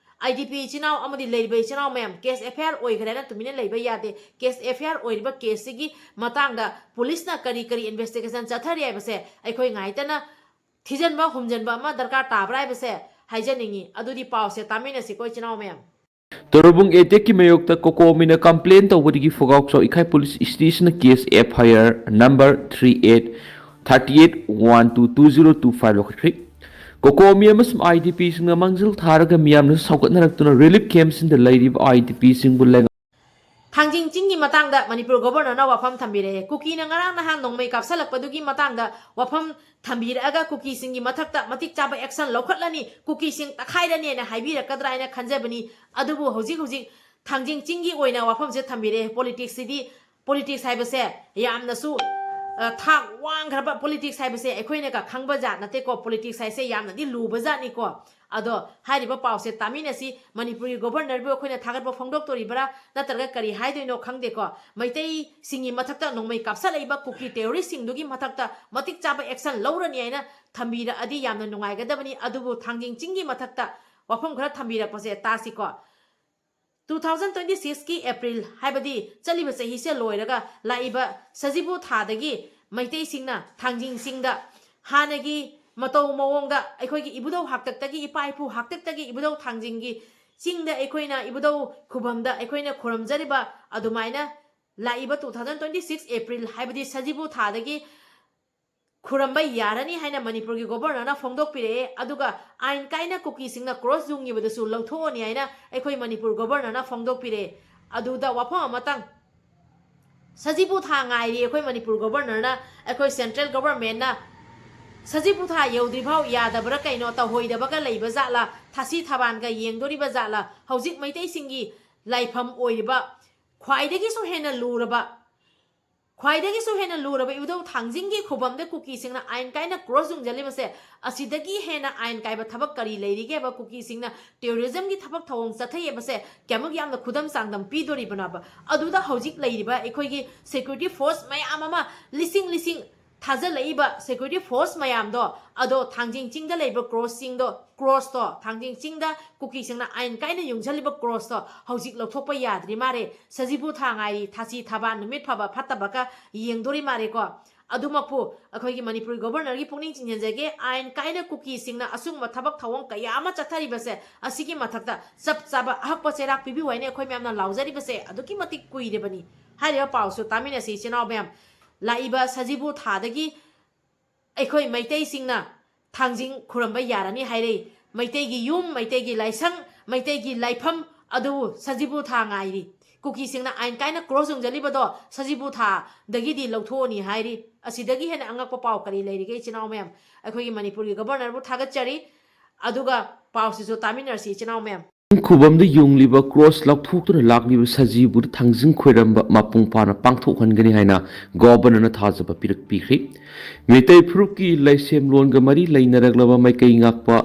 IDP ꯏꯆꯤꯟ ꯏꯅꯥꯎ ꯑꯃꯗꯤ ꯂꯩꯔꯤꯕ ꯏꯆꯤꯟ ꯏꯅꯥꯎ ꯃꯌꯥꯝ, ꯀꯦꯁ FIR ꯑꯣꯏꯈ꯭ꯔꯦꯅ ꯇꯨꯃꯤꯟꯅ ꯂꯩꯕ ꯌꯥꯗꯦ꯫ ꯀꯦꯁ FIR ꯑꯣꯏꯔꯤꯕ ꯀꯦꯁꯁꯤꯒꯤ ꯃꯇꯥꯡꯗ ꯄꯨꯂꯤꯁꯅ ꯀꯔꯤ ꯀꯔꯤ ꯏꯟꯚꯦꯁꯇꯤꯒꯦꯁꯟ ꯆꯠꯊꯔꯤ ꯍꯥꯏꯕꯁꯦ ꯑꯩꯈꯣꯏ ꯉꯥꯏꯇꯅ ꯊꯤꯖꯤꯟꯕ ꯍꯨꯝꯖꯤꯟꯕ ꯑꯃ ꯗꯔꯀꯥꯔ ꯇꯥꯕ꯭ꯔꯥ ꯍꯥꯏꯕꯁꯦ ꯍꯥꯏꯖꯅꯤꯡꯉꯤ꯫ ꯑꯗꯨꯗꯤ ꯄꯥꯎꯁꯦ ꯇꯥꯃꯤꯟꯅꯁꯤꯀꯣ ꯏꯆꯤꯟ ꯏꯅꯥꯎ ꯃꯌꯥꯝ꯫ ꯇꯣꯔꯕꯨꯡ ꯑꯦꯇꯦꯛꯀꯤ ꯃꯥꯌꯣꯛꯇ ꯀꯣꯀꯣꯃꯤꯅ ꯀꯝꯄ꯭ꯂꯦꯟ ꯇꯧꯕꯗꯒꯤ ꯐꯨꯒꯥꯎꯆꯥꯎ ꯏꯀꯥꯏ ꯄꯨꯂꯤꯁ ꯁ꯭ꯇꯦꯁꯟꯅ case FIR number three eight thirty eight one two two zero two five ꯂꯧꯈꯠꯈ꯭ꯔꯦ꯫ ꯀꯣꯀꯣꯃꯤ ꯑꯃꯁꯨꯡ IDPꯁꯤꯡꯅ ꯃꯥꯡꯖꯤꯜ ꯊꯥꯔꯒ ꯃꯤꯌꯥꯝꯅ ꯁꯧꯒꯠꯅꯔꯛꯇꯨꯅ ꯔꯤꯂꯤꯐ ꯀꯦꯝꯞꯁꯤꯡꯗ ꯂꯩꯔꯤꯕ IDPꯁꯤꯡꯕꯨ ꯂꯩꯉꯥꯛ ꯊꯥꯡꯖꯤꯡ ꯆꯤꯡꯒꯤ ꯃꯇꯥꯡꯗ ꯃꯅꯤꯄꯨꯔ ꯒꯣꯕꯔꯅꯔꯅ ꯋꯥꯐꯝ ꯊꯝꯕꯤꯔꯛꯑꯦ꯫ ꯀꯨꯀꯤꯅ ꯉꯔꯥꯡ ꯅꯍꯥꯟ ꯅꯣꯡꯃꯩ ꯀꯥꯞꯁꯜꯂꯛꯄꯗꯨꯒꯤ ꯃꯇꯥꯡꯗ ꯋꯥꯐꯝ ꯊꯝꯕꯤꯔꯛꯑꯒ ꯀꯨꯀꯤꯁꯤꯡꯒꯤ ꯃꯊꯛꯇ ꯃꯇꯤꯛ ꯆꯥꯕ ꯑꯦꯛꯁꯟ ꯂꯧꯈꯠꯂꯅꯤ, ꯀꯨꯀꯤꯁꯤꯡ ꯇꯛꯈꯥꯏꯔꯅꯤꯅ ꯍꯥꯏꯕꯤꯔꯛꯀꯗ꯭ꯔꯥ ꯍꯥꯏꯅ ꯈꯟꯖꯕꯅꯤ꯫ ꯑꯗꯨꯕꯨ ꯍꯧꯖꯤꯛ ꯍꯧꯖꯤꯛ ꯊꯥꯡꯖꯤꯡ ꯆꯤꯡꯒꯤ ꯑꯣꯏꯅ ꯋꯥꯐꯝꯁꯦ ꯊꯝꯕꯤꯔꯛꯑꯦ꯫ ꯄꯣꯂꯤꯇꯤꯛꯁꯁꯤꯗꯤ, ꯄꯣꯂꯤꯇꯤꯛꯁ ꯍꯥꯏꯕꯁꯦ ꯌꯥꯝꯅꯁꯨ, ꯑ, ꯊꯥꯛ ꯋꯥꯡꯈ꯭ꯔꯕ ꯄꯣꯂꯤꯇꯤꯛꯁ ꯍꯥꯏꯕꯁꯦ ꯑꯩꯈꯣꯏꯅꯒ ꯈꯪꯕ ꯖꯥꯠ ꯅꯠꯇꯦꯀꯣ꯫ ꯄꯣꯂꯤꯇꯤꯛꯁ ꯍꯥꯏꯁꯦ ꯌꯥꯝꯅꯗꯤ ꯂꯨꯕ ꯖꯥꯠꯅꯤꯀꯣ꯫ ꯑꯗꯣ ꯍꯥꯏꯔꯤꯕ ꯄꯥꯎꯁꯦ ꯇꯥꯃꯤꯟꯅꯁꯤ꯫ ꯃꯅꯤꯄꯨꯔꯒꯤ ꯒꯣꯕꯔꯅꯔꯕꯨ ꯑꯩꯈꯣꯏꯅ ꯊꯥꯒꯠꯄ ꯐꯣꯡꯗꯣꯛꯇꯣꯔꯤꯕ꯭ꯔꯥ ꯅꯠꯇ꯭ꯔꯒ ꯀꯔꯤ ꯍꯥꯏꯗꯣꯏꯅꯣ ꯈꯪꯗꯦꯀꯣ꯫ ꯃꯩꯇꯩꯁꯤꯡꯒꯤ ꯃꯊꯛꯇ ꯅꯣꯡꯃꯩ ꯀꯥꯞꯁꯜꯂꯛꯏꯕ ꯀꯨꯀꯤ ꯇꯦꯔꯣꯔꯤꯁꯁꯤꯡꯗꯨꯒꯤ ꯃꯊꯛꯇ ꯃꯇꯤꯛ ꯆꯥꯕ ꯑꯦꯛꯁꯟ ꯂꯧꯔꯅꯤ ꯍꯥꯏꯅ ꯊꯝꯕꯤꯔꯛꯑꯗꯤ ꯌꯥꯝꯅ ꯅꯨꯡꯉꯥꯏꯒꯗꯕꯅꯤ꯫ ꯑꯗꯨꯕꯨ ꯊꯥꯡꯖꯤꯡ ꯆꯤꯡꯒꯤ ꯃꯊꯛꯇ ꯋꯥꯐꯝ ꯈꯔ ꯊꯝꯕꯤꯔꯛꯄꯁꯦ ꯇꯥꯁꯤꯀꯣ꯫ Two thousand twenty sixꯀꯤ April, ꯍꯥꯏꯕꯗꯤ ꯆꯠꯂꯤꯕ ꯆꯍꯤꯁꯦ ꯂꯣꯏꯔꯒ ꯂꯥꯛꯏꯕ ꯁꯖꯤꯕꯨ ꯊꯥꯗꯒꯤ ꯃꯩꯇꯩꯁꯤꯡꯅ ꯊꯥꯡꯖꯤꯡ ꯆꯤꯡꯗ ꯍꯥꯟꯅꯒꯤ ꯃꯇꯧ ꯃꯑꯣꯡꯗ ꯑꯩꯈꯣꯏꯒꯤ ꯏꯕꯨꯙꯧ ꯍꯥꯛꯇꯛꯇꯒꯤ, ꯏꯄꯥ ꯏꯄꯨ ꯍꯥꯛꯇꯛꯇꯒꯤ ꯏꯕꯨꯙꯧ ꯊꯥꯡꯖꯤꯡꯒꯤ ꯆꯤꯡꯗ ꯑꯩꯈꯣꯏꯅ ꯏꯕꯨꯙꯧ ꯈꯨꯕꯝꯗ ꯑꯩꯈꯣꯏꯅ ꯈꯨꯔꯨꯝꯖꯔꯤꯕ ꯑꯗꯨꯃꯥꯏꯅ ꯂꯥꯛꯏꯕ two thousand twenty six April, ꯍꯥꯏꯕꯗꯤ ꯁꯖꯤꯕꯨ ꯊꯥꯗꯒꯤ ꯈꯨꯔꯝꯕ ꯌꯥꯔꯅꯤ ꯍꯥꯏꯅ ꯃꯅꯤꯄꯨꯔꯒꯤ ꯒꯣꯕꯔꯅꯔꯅ ꯐꯣꯡꯗꯣꯛꯄꯤꯔꯛꯑꯦ꯫ ꯑꯗꯨꯒ ꯑꯥꯏꯟ ꯀꯥꯏꯅ ꯀꯨꯀꯤꯁꯤꯡꯅ ꯀ꯭ꯔꯣꯁ ꯌꯨꯡꯉꯤꯕꯗꯁꯨ ꯂꯧꯊꯣꯛꯑꯅꯤ ꯍꯥꯏꯅ ꯑꯩꯈꯣꯏ ꯃꯅꯤꯄꯨꯔ ꯒꯣꯕꯔꯅꯔꯅ ꯐꯣꯡꯗꯣꯛꯄꯤꯔꯛꯑꯦ꯫ ꯑꯗꯨꯗ ꯋꯥꯐꯝ ꯑꯃꯇꯪ, ꯁꯖꯤꯕꯨ ꯊꯥ ꯉꯥꯏꯔꯤ ꯑꯩꯈꯣꯏ ꯃꯅꯤꯄꯨꯔ ꯒꯣꯕꯔꯅꯔꯅ, ꯑꯩꯈꯣꯏ ꯁꯦꯟꯇ꯭ꯔꯦꯜ ꯒꯣꯕꯔꯃꯦꯟꯅ ꯁꯖꯤꯕꯨ ꯊꯥ ꯌꯧꯗ꯭ꯔꯤꯐꯥꯎ ꯌꯥꯗꯕ꯭ꯔꯥ ꯀꯩꯅꯣ, ꯇꯧꯍꯣꯏꯗꯕꯒ ꯂꯩꯕ ꯖꯥꯠꯂꯥ, ꯊꯥꯁꯤ ꯊꯕꯥꯟꯒ ꯌꯦꯡꯗꯣꯔꯤꯕ ꯖꯥꯠꯂꯥ? ꯍꯧꯖꯤꯛ ꯃꯩꯇꯩꯁꯤꯡꯒꯤ ꯂꯥꯏꯐꯝ ꯑꯣꯏꯔꯤꯕ ꯈ꯭ꯋꯥꯏꯗꯒꯤꯁꯨ ꯍꯦꯟꯅ ꯂꯨꯔꯕ ꯈ꯭ꯋꯥꯏꯗꯒꯤꯁꯨ ꯍꯦꯟꯅ ꯂꯨꯔꯕ ꯏꯕꯨꯙꯧ ꯊꯥꯡꯖꯤꯡꯒꯤ ꯈꯨꯕꯝꯗ ꯀꯨꯀꯤꯁꯤꯡꯅ ꯑꯥꯏꯟ ꯀꯥꯏꯅ ꯀ꯭ꯔꯣꯁ ꯌꯨꯡꯖꯜꯂꯤꯕꯁꯦ, ꯑꯁꯤꯗꯒꯤ ꯍꯦꯟꯅ ꯑꯥꯏꯟ ꯀꯥꯏꯕ ꯊꯕꯛ ꯀꯔꯤ ꯂꯩꯔꯤꯒꯦꯕ? ꯀꯨꯀꯤꯁꯤꯡꯅ ꯇꯦꯔꯣꯔꯤꯖꯝꯒꯤ ꯊꯕꯛ ꯊꯧꯑꯣꯡ ꯆꯠꯊꯩꯑꯕꯁꯦ ꯀꯌꯥꯃꯨꯛ ꯌꯥꯝꯅ ꯈꯨꯗꯝ ꯆꯥꯡꯗꯝ ꯄꯤꯗꯣꯔꯤꯕꯅꯣꯕ? ꯑꯗꯨꯗ ꯍꯧꯖꯤꯛ ꯂꯩꯔꯤꯕ ꯑꯩꯈꯣꯏꯒꯤ ꯁꯦꯀ꯭ꯌꯨꯔꯤꯇꯤ ꯐꯣꯔꯁ ꯃꯌꯥꯝ ꯑꯃ ꯂꯤꯁꯤꯡ ꯂꯤꯁꯤꯡ ꯊꯥꯖꯤꯜꯂꯛꯏꯕ security force ꯃꯌꯥꯝꯗꯣ, ꯑꯗꯣ ꯊꯥꯡꯖꯤꯡ ꯆꯤꯡꯗ ꯂꯩꯕ crossꯁꯤꯡꯗꯣ, crossꯇꯣ, ꯊꯥꯡꯖꯤꯡ ꯆꯤꯡꯗ ꯀꯨꯀꯤꯁꯤꯡꯅ ꯑꯥꯏꯟ ꯀꯥꯏꯅ ꯌꯨꯡꯁꯤꯜꯂꯤꯕ crossꯇꯣ ꯍꯧꯖꯤꯛ ꯂꯧꯊꯣꯛꯄ ꯌꯥꯗ꯭ꯔꯤ ꯃꯥꯜꯂꯦ꯫ ꯁꯖꯤꯕꯨ ꯊꯥ ꯉꯥꯏꯔꯤ, ꯊꯥꯁꯤ ꯊꯥꯕ ꯅꯨꯃꯤꯠ ꯐꯕ ꯐꯠꯇꯕꯒ ꯌꯦꯡꯗꯣꯔꯤ ꯃꯥꯜꯂꯦꯀꯣ꯫ ꯑꯗꯨꯃꯛꯄꯨ ꯑꯩꯈꯣꯏꯒꯤ ꯃꯅꯤꯄꯨꯔꯒꯤ Governorꯒꯤ ꯄꯨꯛꯅꯤꯡ ꯆꯤꯡꯁꯤꯟꯖꯒꯦ, ꯑꯥꯏꯟ ꯀꯥꯏꯅ ꯀꯨꯀꯤꯁꯤꯡꯅ ꯑꯁꯤꯒꯨꯝꯕ ꯊꯕꯛ ꯊꯧꯑꯣꯡ ꯀꯌꯥ ꯑꯃ ꯆꯠꯊꯔꯤꯕꯁꯦ, ꯑꯁꯤꯒꯤ ꯃꯊꯛꯇ ꯆꯞ ꯆꯥꯕ ꯑꯍꯛꯄ ꯆꯩꯔꯥꯛ ꯄꯤꯕꯤꯌꯨ ꯍꯥꯏꯅ ꯑꯩꯈꯣꯏ ꯃꯌꯥꯝꯅ ꯂꯥꯎꯖꯔꯤꯕꯁꯦ ꯑꯗꯨꯛꯀꯤ ꯃꯇꯤꯛ ꯀꯨꯏꯔꯕꯅꯤ꯫ ꯍꯥꯏꯔꯤꯕ ꯄꯥꯎꯁꯨ ꯇꯥꯃꯤꯟꯅꯁꯤ ꯏꯆꯤꯟ ꯏꯅꯥꯎ ꯃꯌꯥꯝ꯫ ꯂꯥꯛꯏꯕ ꯁꯖꯤꯕꯨ ꯊꯥꯗꯒꯤ ꯑꯩꯈꯣꯏ ꯃꯩꯇꯩꯁꯤꯡꯅ ꯊꯥꯡꯖꯤꯡ ꯈꯨꯔꯝꯕ ꯌꯥꯔꯅꯤ ꯍꯥꯏꯔꯦ꯫ ꯃꯩꯇꯩꯒꯤ ꯌꯨꯝ, ꯃꯩꯇꯩꯒꯤ ꯂꯥꯏꯁꯪ, ꯃꯩꯇꯩꯒꯤ ꯂꯥꯏꯐꯝ ꯑꯗꯨꯕꯨ ꯁꯖꯤꯕꯨ ꯊꯥ ꯉꯥꯏꯔꯤ꯫ ꯀꯨꯀꯤꯁꯤꯡꯅ ꯑꯥꯏꯟ ꯀꯥꯏꯅ cross ꯌꯨꯡꯖꯜꯂꯤꯕꯗꯣ ꯁꯖꯤꯕꯨ ꯊꯥꯗꯒꯤꯗꯤ ꯂꯧꯊꯣꯛꯑꯅꯤ ꯍꯥꯏꯔꯤ꯫ ꯑꯁꯤꯗꯒꯤ ꯍꯦꯟꯅ ꯑꯉꯛꯄ ꯄꯥꯎ ꯀꯔꯤ ꯂꯩꯔꯤꯒꯦ ꯏꯆꯤꯟ ꯏꯅꯥꯎ ꯃꯌꯥꯝ? ꯑꯩꯈꯣꯏꯒꯤ ꯃꯅꯤꯄꯨꯔꯒꯤ Governorꯕꯨ ꯊꯥꯒꯠꯆꯔꯤ꯫ ꯑꯗꯨꯒ ꯄꯥꯎꯁꯤꯁꯨ ꯇꯥꯃꯤꯟꯅꯔꯁꯤ ꯏꯆꯤꯟ ꯏꯅꯥꯎ ꯃꯌꯥꯝ꯫ ꯈꯨꯕꯝꯗ ꯌꯨꯡꯂꯤꯕ cross ꯂꯧꯊꯣꯛꯇꯨꯅ ꯂꯥꯛꯂꯤꯕ ꯁꯖꯤꯕꯨꯗ ꯊꯥꯡꯖꯤꯡ ꯈꯣꯏꯔꯝꯕ ꯃꯄꯨꯡ ꯐꯥꯅ ꯄꯥꯡꯊꯣꯛꯍꯟꯒꯅꯤ ꯍꯥꯏꯅ Governorꯅ ꯊꯥꯖꯕ ꯄꯤꯔꯛꯄꯤꯈ꯭ꯔꯦ꯫ ꯃꯤꯇꯩ ꯐꯨꯔꯨꯞꯀꯤ ꯂꯥꯏꯁꯦꯝꯂꯣꯟꯒ ꯃꯔꯤ ꯂꯩꯅꯔꯛꯂꯕ ꯃꯥꯏꯀꯩ ꯉꯥꯛꯄ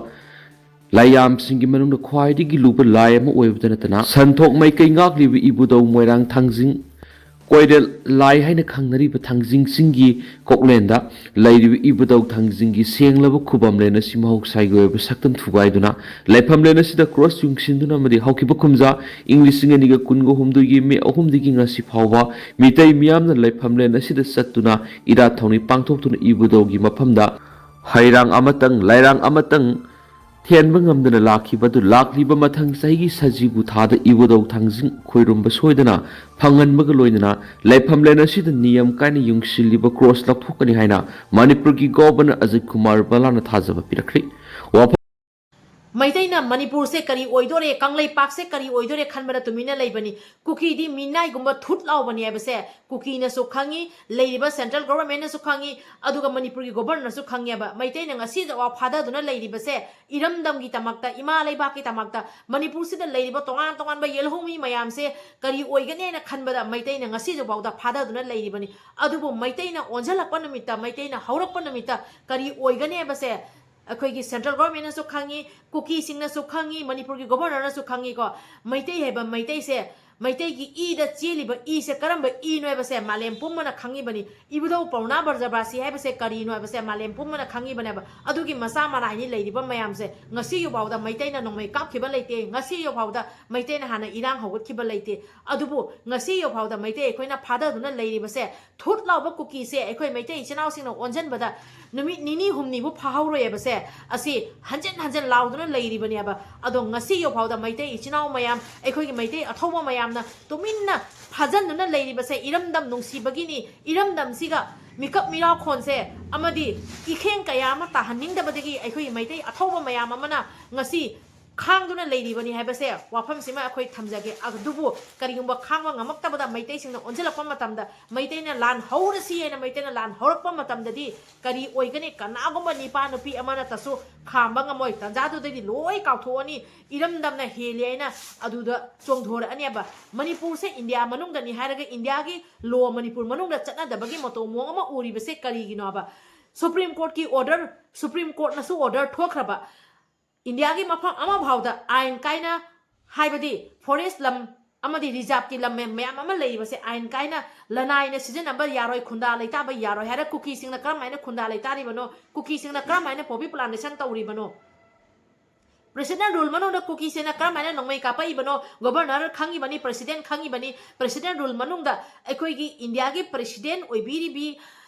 ꯂꯥꯏꯌꯥꯝꯁꯤꯡꯒꯤ ꯃꯅꯨꯡꯗ ꯈ꯭ꯋꯥꯏꯗꯒꯤ ꯂꯨꯕ ꯂꯥꯏ ꯑꯃ ꯑꯣꯏꯕꯇ ꯅꯠꯇꯅ, ꯁꯟꯊꯣꯛ ꯃꯥꯏꯀꯩ ꯉꯥꯛꯂꯤꯕ ꯏꯕꯨꯙꯧ ꯃꯣꯏꯔꯥꯡ ꯊꯥꯡꯖꯤꯡ ꯀꯣꯏꯔꯦꯜ ꯂꯥꯏ ꯍꯥꯏꯅ ꯈꯪꯅꯔꯤꯕ ꯊꯥꯡꯖꯤꯡ ꯆꯤꯡꯒꯤ ꯀꯣꯛꯂꯦꯟꯗ ꯂꯩꯔꯤꯕ ꯏꯕꯨꯙꯧ ꯊꯥꯡꯖꯤꯡꯒꯤ ꯁꯦꯡꯂꯕ ꯈꯨꯕꯝꯂꯦꯟ ꯑꯁꯤ ꯃꯍꯧꯁꯥꯒꯤ ꯑꯣꯏꯕ ꯁꯛꯇꯝ ꯊꯨꯒꯥꯏꯗꯨꯅ, ꯂꯥꯏꯐꯝꯂꯦꯟ ꯑꯁꯤꯗ cross ꯌꯨꯡꯁꯤꯟꯗꯨꯅ ꯑꯃꯗꯤ ꯍꯧꯈꯤꯕ ꯀꯨꯝꯖꯥ ꯏꯪ ꯂꯤꯁꯤꯡ ꯑꯅꯤꯒ ꯀꯨꯟꯒ ꯍꯨꯝꯗꯣꯏꯒꯤ ꯃꯦ ꯑꯍꯨꯝꯗꯒꯤ ꯉꯁꯤ ꯐꯥꯎꯕ ꯃꯤꯇꯩ ꯃꯤꯌꯥꯝꯅ ꯂꯥꯏꯐꯝꯂꯦꯟ ꯑꯁꯤꯗ ꯆꯠꯇꯨꯅ ꯏꯔꯥꯠ ꯊꯧꯅꯤ ꯄꯥꯡꯊꯣꯛꯇꯨꯅ ꯏꯕꯨꯙꯧꯒꯤ ꯃꯐꯝꯗ ꯍꯩꯔꯥꯡ ꯑꯃꯇꯪ, ꯂꯥꯏꯔꯥꯡ ꯑꯃꯇꯪ ꯊꯦꯟꯕ ꯉꯝꯗꯅ ꯂꯥꯛꯈꯤꯕ ꯑꯗꯨ ꯂꯥꯛꯂꯤꯕ ꯃꯊꯪ ꯆꯍꯤꯒꯤ ꯁꯖꯤꯕꯨ ꯊꯥꯗ ꯏꯕꯨꯙꯧ ꯊꯥꯡꯖꯤꯡ ꯈꯣꯏꯔꯨꯝꯕ ꯁꯣꯏꯗꯅ ꯐꯪꯍꯟꯕꯒ ꯂꯣꯏꯅꯅ ꯂꯥꯏꯐꯝꯂꯦꯟ ꯑꯁꯤꯗ ꯅꯤꯌꯝ ꯀꯥꯏꯅ ꯌꯨꯡꯁꯤꯜꯂꯤꯕ cross ꯂꯧꯊꯣꯛꯀꯅꯤ ꯍꯥꯏꯅ ꯃꯅꯤꯄꯨꯔꯒꯤ Governor ꯑꯖꯤꯠ ꯀꯨꯃꯥꯔ ꯕꯂꯥꯅ ꯊꯥꯖꯕ ꯄꯤꯔꯛꯈ꯭ꯔꯦ꯫ ꯋꯥꯐꯝ ꯃꯩꯇꯩꯅ ꯃꯅꯤꯄꯨꯔꯁꯦ ꯀꯔꯤ ꯑꯣꯏꯗꯣꯔꯦ, ꯀꯪꯂꯩꯄꯥꯛꯁꯦ ꯀꯔꯤ ꯑꯣꯏꯗꯣꯔꯦ ꯈꯟꯕꯗ ꯇꯨꯃꯤꯟꯅ ꯂꯩꯕꯅꯤ꯫ ꯀꯨꯀꯤꯗꯤ ꯃꯤꯅꯥꯏꯒꯨꯝꯕ ꯊꯨꯠ ꯂꯥꯎꯕꯅꯤ ꯍꯥꯏꯕꯁꯦ ꯀꯨꯀꯤꯅꯁꯨ ꯈꯪꯉꯤ, ꯂꯩꯔꯤꯕ central Governmentꯅꯁꯨ ꯈꯪꯉꯤ, ꯑꯗꯨꯒ ꯃꯅꯤꯄꯨꯔꯒꯤ Governorꯅꯁꯨ ꯈꯪꯉꯦꯕ꯫ ꯃꯩꯇꯩꯅ ꯉꯁꯤꯐꯥꯎ ꯐꯥꯗꯗꯨꯅ ꯂꯩꯔꯤꯕꯁꯦ ꯏꯔꯝꯗꯝꯒꯤꯗꯃꯛꯇ, ꯏꯃꯥ ꯂꯩꯕꯥꯛꯀꯤꯗꯃꯛꯇ, ꯃꯅꯤꯄꯨꯔꯁꯤꯗ ꯂꯩꯔꯤꯕ ꯇꯣꯉꯥꯟ ꯇꯣꯉꯥꯟꯕ ꯌꯦꯜꯍꯧꯃꯤ ꯃꯌꯥꯝꯁꯦ ꯀꯔꯤ ꯑꯣꯏꯒꯅꯤ ꯍꯥꯏꯅ ꯈꯟꯕꯗ ꯃꯩꯇꯩꯅ ꯉꯁꯤꯁꯨꯐꯥꯎꯗ ꯐꯥꯗꯗꯨꯅ ꯂꯩꯔꯤꯕꯅꯤ꯫ ꯑꯗꯨꯕꯨ ꯃꯩꯇꯩꯅ ꯑꯣꯟꯁꯤꯜꯂꯛꯄ ꯅꯨꯃꯤꯠꯇ, ꯃꯩꯇꯩꯅ ꯍꯧꯔꯛꯄ ꯅꯨꯃꯤꯠꯇ ꯀꯔꯤ ꯑꯣꯏꯒꯅꯤ ꯍꯥꯏꯕꯁꯦ ꯑꯩꯈꯣꯏꯒꯤ central Governmentꯅꯁꯨ ꯈꯪꯉꯤ, ꯀꯨꯀꯤꯁꯤꯡꯅꯁꯨ ꯈꯪꯉꯤ, ꯃꯅꯤꯄꯨꯔꯒꯤ Governorꯅꯁꯨ ꯈꯪꯉꯤꯀꯣ꯫ ꯃꯩꯇꯩ ꯍꯥꯏꯕ ꯃꯩꯇꯩꯁꯦ ꯃꯩꯇꯩꯒꯤ ꯏꯗ ꯆꯦꯜꯂꯤꯕ ꯏꯁꯦ ꯀꯔꯝꯕ ꯏꯅꯣ ꯍꯥꯏꯕꯁꯦ ꯃꯥꯂꯦꯝ ꯄꯨꯝꯕꯅ ꯈꯪꯉꯤꯕꯅꯤ꯫ ꯏꯕꯨꯙꯧ ꯄꯧꯅꯥ ꯕ꯭ꯔꯖꯕꯥꯁꯤ ꯍꯥꯏꯕꯁꯦ ꯀꯔꯤꯅꯣ ꯍꯥꯏꯕꯁꯦ ꯃꯥꯂꯦꯝ ꯄꯨꯝꯕꯅ ꯈꯪꯉꯤꯕꯅꯦꯕ꯫ ꯑꯗꯨꯒꯤ ꯃꯆꯥ ꯃꯔꯥꯏꯅꯤ ꯂꯩꯔꯤꯕ ꯃꯌꯥꯝꯁꯦ꯫ ꯉꯁꯤ ꯌꯧꯐꯥꯎꯗ ꯃꯩꯇꯩꯅ ꯅꯣꯡꯃꯩ ꯀꯥꯞꯈꯤꯕ ꯂꯩꯇꯦ꯫ ꯉꯁꯤ ꯌꯧꯐꯥꯎꯗ ꯃꯩꯇꯩꯅ ꯍꯥꯟꯅ ꯏꯔꯥꯡ ꯍꯧꯒꯠꯈꯤꯕ ꯂꯩꯇꯦ꯫ ꯑꯗꯨꯕꯨ ꯉꯁꯤ ꯌꯧꯐꯥꯎꯗ ꯃꯩꯇꯩ ꯑꯩꯈꯣꯏꯅ ꯐꯥꯗꯗꯨꯅ ꯂꯩꯔꯤꯕꯁꯦ, ꯊꯨꯠ ꯂꯥꯎꯕ ꯀꯨꯀꯤꯁꯦ ꯑꯩꯈꯣꯏ ꯃꯩꯇꯩ ꯏꯆꯤꯟ ꯏꯅꯥꯎꯁꯤꯡꯅ ꯑꯣꯟꯁꯤꯟꯕꯗ ꯅꯨꯃꯤꯠ ꯅꯤꯅꯤ ꯍꯨꯝꯅꯤꯕꯨ ꯐꯥꯍꯧꯔꯣꯏꯕꯁꯦ, ꯑꯁꯤ ꯍꯟꯖꯤꯟ ꯍꯟꯖꯤꯟ ꯂꯥꯎꯗꯨꯅ ꯂꯩꯔꯤꯕꯅꯦꯕ꯫ ꯑꯗꯣ ꯉꯁꯤ ꯌꯧꯐꯥꯎꯗ ꯃꯩꯇꯩ ꯏꯆꯤꯟ ꯏꯅꯥꯎ ꯃꯌꯥꯝ, ꯑꯩꯈꯣꯏꯒꯤ ꯃꯩꯇꯩ ꯑꯊꯧꯕ ꯃꯌꯥꯝꯅ ꯇꯨꯃꯤꯟꯅ ꯐꯥꯖꯟꯗꯨꯅ ꯂꯩꯔꯤꯕꯁꯦ ꯏꯔꯝꯗꯝ ꯅꯨꯡꯁꯤꯕꯒꯤꯅꯤ꯫ ꯏꯔꯝꯗꯝꯁꯤꯒ ꯃꯤꯀꯞ ꯃꯤꯔꯥꯎꯈꯣꯟꯁꯦ ꯑꯃꯗꯤ ꯏꯈꯦꯡ ꯀꯌꯥ ꯑꯃ ꯇꯥꯍꯟꯅꯤꯡꯗꯕꯗꯒꯤ ꯑꯩꯈꯣꯏꯒꯤ ꯃꯩꯇꯩ ꯑꯊꯧꯕ ꯃꯌꯥꯝ ꯑꯃꯅ ꯉꯁꯤ ꯈꯥꯡꯗꯨꯅ ꯂꯩꯔꯤꯕꯅꯤ ꯍꯥꯏꯕꯁꯦ ꯋꯥꯐꯝꯁꯤꯃ ꯑꯩꯈꯣꯏ ꯊꯝꯖꯒꯦ꯫ ꯑꯗꯨꯕꯨ ꯀꯔꯤꯒꯨꯝꯕ ꯈꯥꯡꯕ ꯉꯝꯃꯛꯇꯕꯗ ꯃꯩꯇꯩꯁꯤꯡꯅ ꯑꯣꯟꯁꯤꯜꯂꯛꯄ ꯃꯇꯝꯗ, ꯃꯩꯇꯩꯅ ꯂꯥꯟ ꯍꯧꯔꯁꯤ ꯍꯥꯏꯅ ꯃꯩꯇꯩꯅ ꯂꯥꯟ ꯍꯧꯔꯛꯄ ꯃꯇꯝꯗꯗꯤ ꯀꯔꯤ ꯑꯣꯏꯒꯅꯤ? ꯀꯅꯥꯒꯨꯝꯕ ꯅꯤꯄꯥ ꯅꯨꯄꯤ ꯑꯃꯅ ꯇꯁꯨ ꯈꯥꯝꯕ ꯉꯝꯃꯣꯏ꯫ ꯇꯟꯖꯥꯗꯨꯗꯗꯤ ꯂꯣꯏ ꯀꯥꯎꯊꯣꯛꯑꯅꯤ, ꯏꯔꯝꯗꯝꯅ ꯍꯦꯜꯂꯤ ꯍꯥꯏꯅ ꯑꯗꯨꯗ ꯆꯣꯡꯊꯣꯔꯛꯑꯅꯦꯕ꯫ ꯃꯅꯤꯄꯨꯔꯁꯦ ꯏꯟꯗꯤꯌꯥ ꯃꯅꯨꯡꯗꯅꯤ ꯍꯥꯏꯔꯒ ꯏꯟꯗꯤꯌꯥꯒꯤ ꯂꯣ ꯃꯅꯤꯄꯨꯔ ꯃꯅꯨꯡꯗ ꯆꯠꯅꯗꯕꯒꯤ ꯃꯇꯧ ꯃꯑꯣꯡ ꯑꯃ ꯎꯔꯤꯕꯁꯦ ꯀꯔꯤꯒꯤꯅꯣꯕ? ꯁꯨꯄ꯭ꯔꯤꯝ ꯀꯣꯔꯠꯀꯤ ꯑꯣꯔꯗꯔ, ꯁꯨꯄ꯭ꯔꯤꯝ ꯀꯣꯔꯠꯅꯁꯨ ꯑꯣꯔꯗꯔ ꯊꯣꯛꯈ꯭ꯔꯕ, ꯏꯟꯗꯤꯌꯥꯒꯤ ꯃꯐꯝ ꯑꯃ ꯐꯥꯎꯗ ꯑꯥꯏꯟ ꯀꯥꯏꯅ, ꯍꯥꯏꯕꯗꯤ ꯐꯣꯔꯦꯁ ꯂꯝ ꯑꯃꯗꯤ ꯔꯤꯖꯥꯔꯚꯀꯤ ꯂꯝ ꯃꯌꯥꯝ ꯑꯃ ꯂꯩꯔꯤꯕꯁꯦ ꯑꯥꯏꯟ ꯀꯥꯏꯅ ꯂꯅꯥꯏꯅ ꯁꯤꯖꯤꯟꯅꯕ ꯌꯥꯔꯣꯏ, ꯈꯨꯟꯗꯥ ꯂꯩꯇꯥꯕ ꯌꯥꯔꯣꯏ ꯍꯥꯏꯔ ꯀꯨꯀꯤꯁꯤꯡꯅ ꯀꯔꯝ ꯍꯥꯏꯅ ꯈꯨꯟꯗꯥ ꯂꯩꯇꯥꯔꯤꯕꯅꯣ? ꯀꯨꯀꯤꯁꯤꯡꯅ ꯀꯔꯝ ꯍꯥꯏꯅ poppy plantation ꯇꯧꯔꯤꯕꯅꯣ? President rule ꯃꯅꯨꯡꯗ ꯀꯨꯀꯤꯁꯤꯡꯅ ꯀꯔꯝ ꯍꯥꯏꯅ ꯅꯣꯡꯃꯩ ꯀꯥꯞꯄꯛꯏꯕꯅꯣ? Governor ꯈꯪꯉꯤꯕꯅꯤ, President ꯈꯪꯉꯤꯕꯅꯤ꯫ President rule ꯃꯅꯨꯡꯗ ꯑꯩꯈꯣꯏꯒꯤ ꯏꯟꯗꯤꯌꯥꯒꯤ President ꯑꯣꯏꯕꯤꯔꯤꯕꯤ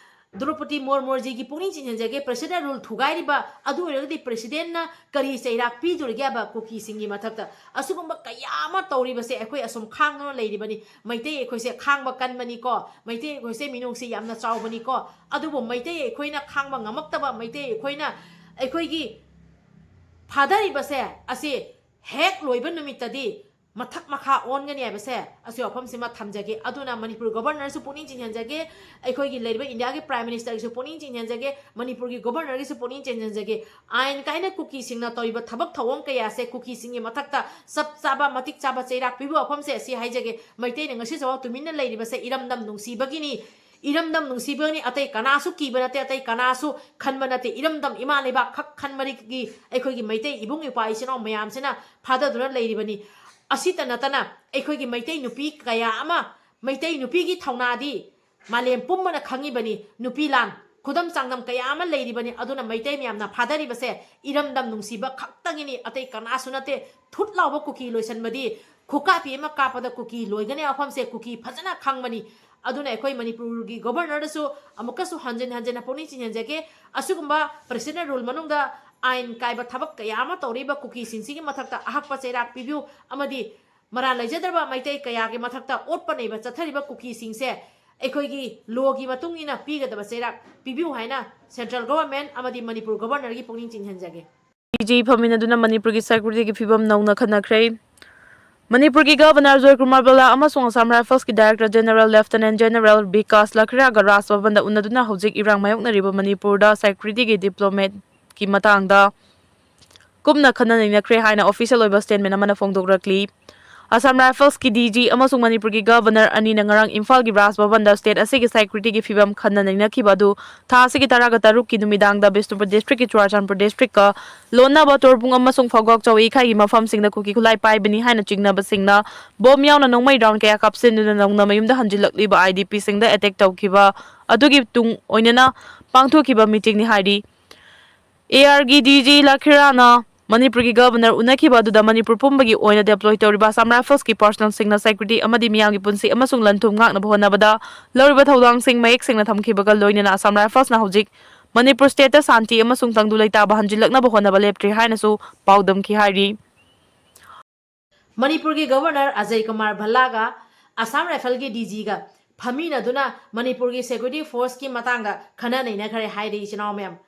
ꯗ꯭ꯔꯧꯄꯗꯤ ꯃꯨꯔꯃꯨꯖꯤꯒꯤ ꯄꯨꯛꯅꯤꯡ ꯆꯤꯡꯁꯤꯟꯖꯒꯦ꯫ President rule ꯊꯨꯒꯥꯏꯔꯤꯕ ꯑꯗꯨ ꯑꯣꯏꯔꯒꯗꯤ Presidentꯅ ꯀꯔꯤ ꯆꯩꯔꯥꯛ ꯄꯤꯗꯣꯔꯤꯒꯦ ꯍꯥꯏꯕ ꯀꯨꯀꯤꯁꯤꯡꯒꯤ ꯃꯊꯛꯇ? ꯑꯁꯤꯒꯨꯝꯕ ꯀꯌꯥ ꯑꯃ ꯇꯧꯔꯤꯕꯁꯦ ꯑꯩꯈꯣꯏ ꯑꯁꯨꯝ ꯈꯥꯡꯗꯨꯅ ꯂꯩꯔꯤꯕꯅꯤ꯫ ꯃꯩꯇꯩ ꯑꯩꯈꯣꯏꯁꯦ ꯈꯥꯡꯕ ꯀꯟꯕꯅꯤꯀꯣ, ꯃꯩꯇꯩ ꯑꯩꯈꯣꯏꯁꯦ ꯃꯤꯅꯨꯡꯁꯤ ꯌꯥꯝꯅ ꯆꯥꯎꯕꯅꯤꯀꯣ꯫ ꯑꯗꯨꯕꯨ ꯃꯩꯇꯩ ꯑꯩꯈꯣꯏꯅ ꯈꯥꯡꯕ ꯉꯝꯃꯛꯇꯕ, ꯃꯩꯇꯩ ꯑꯩꯈꯣꯏꯅ ꯑꯩꯈꯣꯏꯒꯤ ꯐꯥꯗꯔꯤꯕꯁꯦ ꯑꯁꯤ ꯍꯦꯛ ꯂꯣꯏꯕ ꯅꯨꯃꯤꯠꯇꯗꯤ ꯃꯊꯛ ꯃꯈꯥ ꯑꯣꯟꯒꯅꯤ ꯍꯥꯏꯕꯁꯦ ꯑꯁꯤ ꯋꯥꯐꯝꯁꯤꯃ ꯊꯝꯖꯒꯦ꯫ ꯑꯗꯨꯅ ꯃꯅꯤꯄꯨꯔ Governorꯁꯨ ꯄꯨꯛꯅꯤꯡ ꯆꯤꯡꯁꯤꯟꯖꯒꯦ, ꯑꯩꯈꯣꯏꯒꯤ ꯂꯩꯔꯤꯕ ꯏꯟꯗꯤꯌꯥꯒꯤ Prime Ministerꯒꯤꯁꯨ ꯄꯨꯛꯅꯤꯡ ꯆꯤꯡꯁꯤꯟꯖꯒꯦ, ꯃꯅꯤꯄꯨꯔꯒꯤ Governorꯒꯤꯁꯨ ꯄꯨꯛꯅꯤꯡ ꯆꯤꯡꯁꯤꯟꯖꯒꯦ꯫ ꯑꯥꯏꯟ ꯀꯥꯏꯅ ꯀꯨꯀꯤꯁꯤꯡꯅ ꯇꯧꯔꯤꯕ ꯊꯕꯛ ꯊꯧꯑꯣꯡ ꯀꯌꯥꯁꯦ ꯀꯨꯀꯤꯁꯤꯡꯒꯤ ꯃꯊꯛꯇ ꯆꯞ ꯆꯥꯕ, ꯃꯇꯤꯛ ꯆꯥꯕ ꯆꯩꯔꯥꯛ ꯄꯤꯕ ꯋꯥꯐꯝꯁꯦ ꯑꯁꯤ ꯍꯥꯏꯖꯒꯦ꯫ ꯃꯩꯇꯩꯅ ꯉꯁꯤ ꯐꯥꯎꯕ ꯇꯨꯃꯤꯟꯅ ꯂꯩꯔꯤꯕꯁꯦ ꯏꯔꯝꯗꯝ ꯅꯨꯡꯁꯤꯕꯒꯤꯅꯤ꯫ ꯏꯔꯝꯗꯝ ꯅꯨꯡꯁꯤꯕꯅꯤ, ꯑꯇꯩ ꯀꯅꯥꯁꯨ ꯀꯤꯕ ꯅꯠꯇꯦ, ꯑꯇꯩ ꯀꯅꯥꯁꯨ ꯈꯟꯕ ꯅꯠꯇꯦ꯫ ꯏꯔꯝꯗꯝ ꯏꯃꯥ ꯂꯩꯕꯥꯛ ꯈꯛ ꯈꯟꯕꯒꯤ ꯑꯩꯈꯣꯏꯒꯤ ꯃꯩꯇꯩ ꯏꯕꯨꯡ ꯏꯄ꯭ꯋꯥ ꯏꯆꯤꯟ ꯏꯅꯥꯎ ꯃꯌꯥꯝꯁꯤꯅ ꯐꯥꯗꯗꯨꯅ ꯂꯩꯔꯤꯕꯅꯤ꯫ ꯑꯁꯤꯇ ꯅꯠꯇꯅ ꯑꯩꯈꯣꯏꯒꯤ ꯃꯩꯇꯩ ꯅꯨꯄꯤ ꯀꯌꯥ ꯑꯃ, ꯃꯩꯇꯩ ꯅꯨꯄꯤꯒꯤ ꯊꯧꯅꯥꯗꯤ ꯃꯥꯂꯦꯝ ꯄꯨꯝꯕꯅ ꯈꯪꯉꯤꯕꯅꯤ, ꯅꯨꯄꯤ ꯂꯥꯟ ꯈꯨꯗꯝ ꯆꯥꯡꯗꯝ ꯀꯌꯥ ꯑꯃ ꯂꯩꯔꯤꯕꯅꯤ꯫ ꯑꯗꯨꯅ ꯃꯩꯇꯩ ꯃꯌꯥꯝꯅ ꯐꯥꯗꯔꯤꯕꯁꯦ ꯏꯔꯝꯗꯝ ꯅꯨꯡꯁꯤꯕ ꯈꯛꯇꯒꯤꯅꯤ, ꯑꯇꯩ ꯀꯅꯥꯁꯨ ꯅꯠꯇꯦ꯫ ꯊꯨꯠ ꯂꯥꯎꯕ ꯀꯨꯀꯤ ꯂꯣꯏꯁꯟꯕꯗꯤ, ꯈꯨꯀꯥꯄꯤ ꯑꯃ ꯀꯥꯞꯄꯗ ꯀꯨꯀꯤ ꯂꯣꯏꯒꯅꯤ ꯋꯥꯐꯝꯁꯦ ꯀꯨꯀꯤ ꯐꯖꯅ ꯈꯪꯕꯅꯤ꯫ ꯑꯗꯨꯅ ꯑꯩꯈꯣꯏ ꯃꯅꯤꯄꯨꯔꯒꯤ ꯒꯣꯕꯔꯅꯔꯗꯁꯨ ꯑꯃꯨꯛꯀꯁꯨ ꯍꯟꯖꯤꯟ ꯍꯟꯖꯤꯟꯅ ꯄꯨꯛꯅꯤꯡ ꯆꯤꯡꯁꯤꯟꯖꯒꯦ, ꯑꯁꯤꯒꯨꯝꯕ ꯄ꯭ꯔꯦꯁꯤꯗꯦꯟ ꯔꯨꯜ ꯃꯅꯨꯡꯗ ꯑꯥꯏꯟ ꯀꯥꯏꯕ ꯊꯕꯛ ꯀꯌꯥ ꯑꯃ ꯇꯧꯔꯤꯕ ꯀꯨꯀꯤꯁꯤꯡꯁꯤꯒꯤ ꯃꯊꯛꯇ ꯑꯍꯛꯄ ꯆꯩꯔꯥꯛ ꯄꯤꯕꯤꯌꯨ, ꯑꯃꯗꯤ ꯃꯔꯥꯜ ꯂꯩꯖꯗ꯭ꯔꯕ ꯃꯩꯇꯩ ꯀꯌꯥꯒꯤ ꯃꯊꯛꯇ ꯑꯣꯠꯄ ꯅꯩꯕ ꯆꯠꯊꯔꯤꯕ ꯀꯨꯀꯤꯁꯤꯡꯁꯦ ꯑꯩꯈꯣꯏꯒꯤ ꯂꯣꯒꯤ ꯃꯇꯨꯡ ꯏꯟꯅ ꯄꯤꯒꯗꯕ ꯆꯩꯔꯥꯛ ꯄꯤꯕꯤꯌꯨ ꯍꯥꯏꯅ ꯁꯦꯟꯇ꯭ꯔꯦꯜ ꯒꯣꯚꯔꯟꯃꯦꯟꯠ ꯑꯃꯗꯤ ꯃꯅꯤꯄꯨꯔ ꯒꯣꯚꯔꯅꯔꯒꯤ ꯄꯨꯛꯅꯤꯡ ꯆꯤꯡꯁꯤꯟꯖꯒꯦ꯫ ꯗꯤ ꯖꯤ ꯐꯝꯃꯤꯟꯅꯗꯨꯅ ꯃꯅꯤꯄꯨꯔꯒꯤ ꯁꯦꯀ꯭ꯌꯨꯔꯤꯇꯤꯒꯤ ꯐꯤꯕꯝ ꯅꯧꯅ ꯈꯟꯅꯈ꯭ꯔꯦ꯫ ꯃꯅꯤꯄꯨꯔꯒꯤ ꯒꯚꯔꯅꯔ ꯖꯣꯏ ꯀꯨꯃꯥꯔ ꯕꯂꯥ ꯑꯃꯁꯨꯡ ꯑꯁꯥꯝ ꯔꯥꯏꯐꯜꯁꯀꯤ director general lieutenant general Bikash ꯂꯈ꯭ꯔꯤꯌꯥꯒ ꯔꯥꯖ ꯚꯕꯟꯗ ꯎꯅꯗꯨꯅ ꯍꯧꯖꯤꯛ ꯏꯔꯥꯡ ꯃꯥꯌꯣꯛꯅꯔꯤꯕ ꯃꯅꯤꯄꯨꯔꯗ ꯁꯦꯀ꯭ꯌꯨꯔꯤꯇꯤꯒꯤ ꯗꯤꯄ꯭ꯂꯣꯃꯦꯠꯀꯤ ꯃꯇꯥꯡꯗ ꯀꯨꯞꯅ ꯈꯟꯅ ꯅꯩꯅꯈ꯭ꯔꯦ ꯍꯥꯏꯅ ꯑꯣꯐꯤꯁꯤꯌꯦꯜ ꯑꯣꯏꯕ ꯁ꯭ꯇꯦꯠꯃꯦꯟꯠ ꯑꯃꯅ ꯐꯣꯡꯗꯣꯛꯂꯛꯂꯤ꯫ ꯑꯁꯥꯝ ꯔꯥꯏꯐꯜꯁꯀꯤ ꯗꯤ ꯖꯤ ꯑꯃꯁꯨꯡ ꯃꯅꯤꯄꯨꯔꯒꯤ ꯒꯚꯔꯅꯔ ꯑꯅꯤꯅ ꯉꯔꯥꯡ ꯏꯝꯐꯥꯜꯒꯤ ꯔꯥꯖ ꯚꯕꯟꯗ ꯁ꯭ꯇꯦꯠ ꯑꯁꯤꯒꯤ ꯁꯦꯀ꯭ꯌꯨꯔꯤꯇꯤꯒꯤ ꯐꯤꯕꯝ ꯈꯟꯅ ꯅꯩꯅꯈꯤꯕ ꯑꯗꯨ ꯊꯥ ꯑꯁꯤꯒꯤ ꯇꯔꯥꯒ ꯇꯔꯨꯛꯀꯤ ꯅꯨꯃꯤꯗꯥꯡꯗ ꯕꯤꯁꯅꯨꯄꯨꯔ ꯗꯤꯁꯇ꯭ꯔꯤꯛꯀꯤ ꯆꯨꯔꯥꯆꯥꯟꯄꯨꯔ ꯗꯤꯁꯇ꯭ꯔꯤꯛꯀ ꯂꯣꯟꯅꯕ ꯇꯣꯔꯕꯨꯡ ꯑꯃꯁꯨꯡ ꯐꯧꯒꯥꯛ ꯆꯥꯎꯏ ꯏꯀꯥꯏꯒꯤ ꯃꯐꯝꯁꯤꯡꯗ ꯀꯨꯀꯤ ꯈꯨꯠꯂꯥꯏ ꯄꯥꯏꯕꯅꯤ ꯍꯥꯏꯅ ꯆꯤꯡꯅꯕꯁꯤꯡꯅ ꯕꯣꯝ ꯌꯥꯎꯅ ꯅꯣꯡꯃꯩ ꯔꯥꯎꯟ ꯀꯌꯥ ꯀꯥꯞꯁꯤꯟꯗꯨꯅ ꯅꯧꯅ ꯃꯌꯨꯝꯗ ꯍꯟꯖꯤꯜꯂꯛꯂꯤꯕ ꯑꯥꯏ ꯗꯤ ꯄꯤꯁꯤꯡꯗ ꯑꯦꯇꯦꯛ ꯇꯧꯈꯤꯕ ꯑꯗꯨꯒꯤ ꯇꯨꯡ ꯑꯣꯏꯅꯅ ꯄꯥꯡꯊꯣꯛꯈꯤꯕ ꯃꯤꯇꯤꯡꯅꯤ ꯍꯥꯏꯔꯤ꯫ ꯑꯦ ꯑꯥꯔꯒꯤ ꯗꯤ ꯖꯤ ꯂꯈꯤꯔꯥꯅ ꯃꯅꯤꯄꯨꯔꯒꯤ ꯒꯚꯔꯅꯔ ꯎꯅꯈꯤꯕ ꯑꯗꯨꯗ ꯃꯅꯤꯄꯨꯔ ꯄꯨꯝꯕꯒꯤ ꯑꯣꯏꯅ ꯗꯦꯄ꯭ꯂꯣꯏ ꯇꯧꯔꯤꯕ ꯑꯁꯥꯝ ꯔꯥꯏꯐꯜꯁꯀꯤ ꯄꯔꯁꯅꯦꯜꯁꯤꯡꯅ ꯁꯦꯀ꯭ꯌꯨꯔꯤꯇꯤ ꯑꯃꯗꯤ ꯃꯤꯌꯥꯝꯒꯤ ꯄꯨꯟꯁꯤ ꯑꯃꯁꯨꯡ ꯂꯟ ꯊꯨꯝ ꯉꯥꯛꯅꯕ ꯍꯣꯠꯅꯕꯗ ꯂꯧꯔꯤꯕ ꯊꯧꯗꯥꯡꯁꯤꯡ ꯃꯌꯦꯛ ꯁꯦꯡꯅ ꯊꯝꯈꯤꯕꯒ ꯂꯣꯏꯅꯅ ꯑꯁꯥꯝ ꯔꯥꯏꯐꯜꯁꯅ ꯍꯧꯖꯤꯛ ꯃꯅꯤꯄꯨꯔ ꯁ꯭ꯇꯦꯠꯇ ꯁꯥꯟꯇꯤ ꯑꯃꯁꯨꯡ ꯇꯪꯗꯨ ꯂꯩꯇꯥꯕ ꯍꯟꯖꯤꯜꯂꯛꯅꯕ ꯍꯣꯠꯅꯕ ꯂꯦꯞꯇ꯭ꯔꯤ ꯍꯥꯏꯅꯁꯨ ꯄꯥꯎꯗꯝꯈꯤ ꯍꯥꯏꯔꯤ꯫ ꯃꯅꯤꯄꯨꯔꯒꯤ ꯒꯚꯔꯅꯔ ꯑꯖꯌ ꯀꯨꯃꯥꯔ ꯚꯜꯂꯥꯒ ꯑꯁꯥꯝ ꯔꯥꯏꯐꯜꯒꯤ ꯗꯤ ꯖꯤꯒ ꯐꯝꯃꯤꯟꯅꯗꯨꯅ ꯃꯅꯤꯄꯨꯔꯒꯤ ꯁꯦꯀ꯭ꯌꯨꯔꯤꯇꯤ ꯐꯣꯔꯁꯀꯤ ꯃꯇꯥꯡꯗ ꯈꯟꯅ ꯅꯩꯅꯈ꯭ꯔꯦ ꯍꯥꯏꯔꯦ꯫ ꯏꯆꯤꯟ ꯏꯅꯥꯎ ꯃꯌꯥꯝ,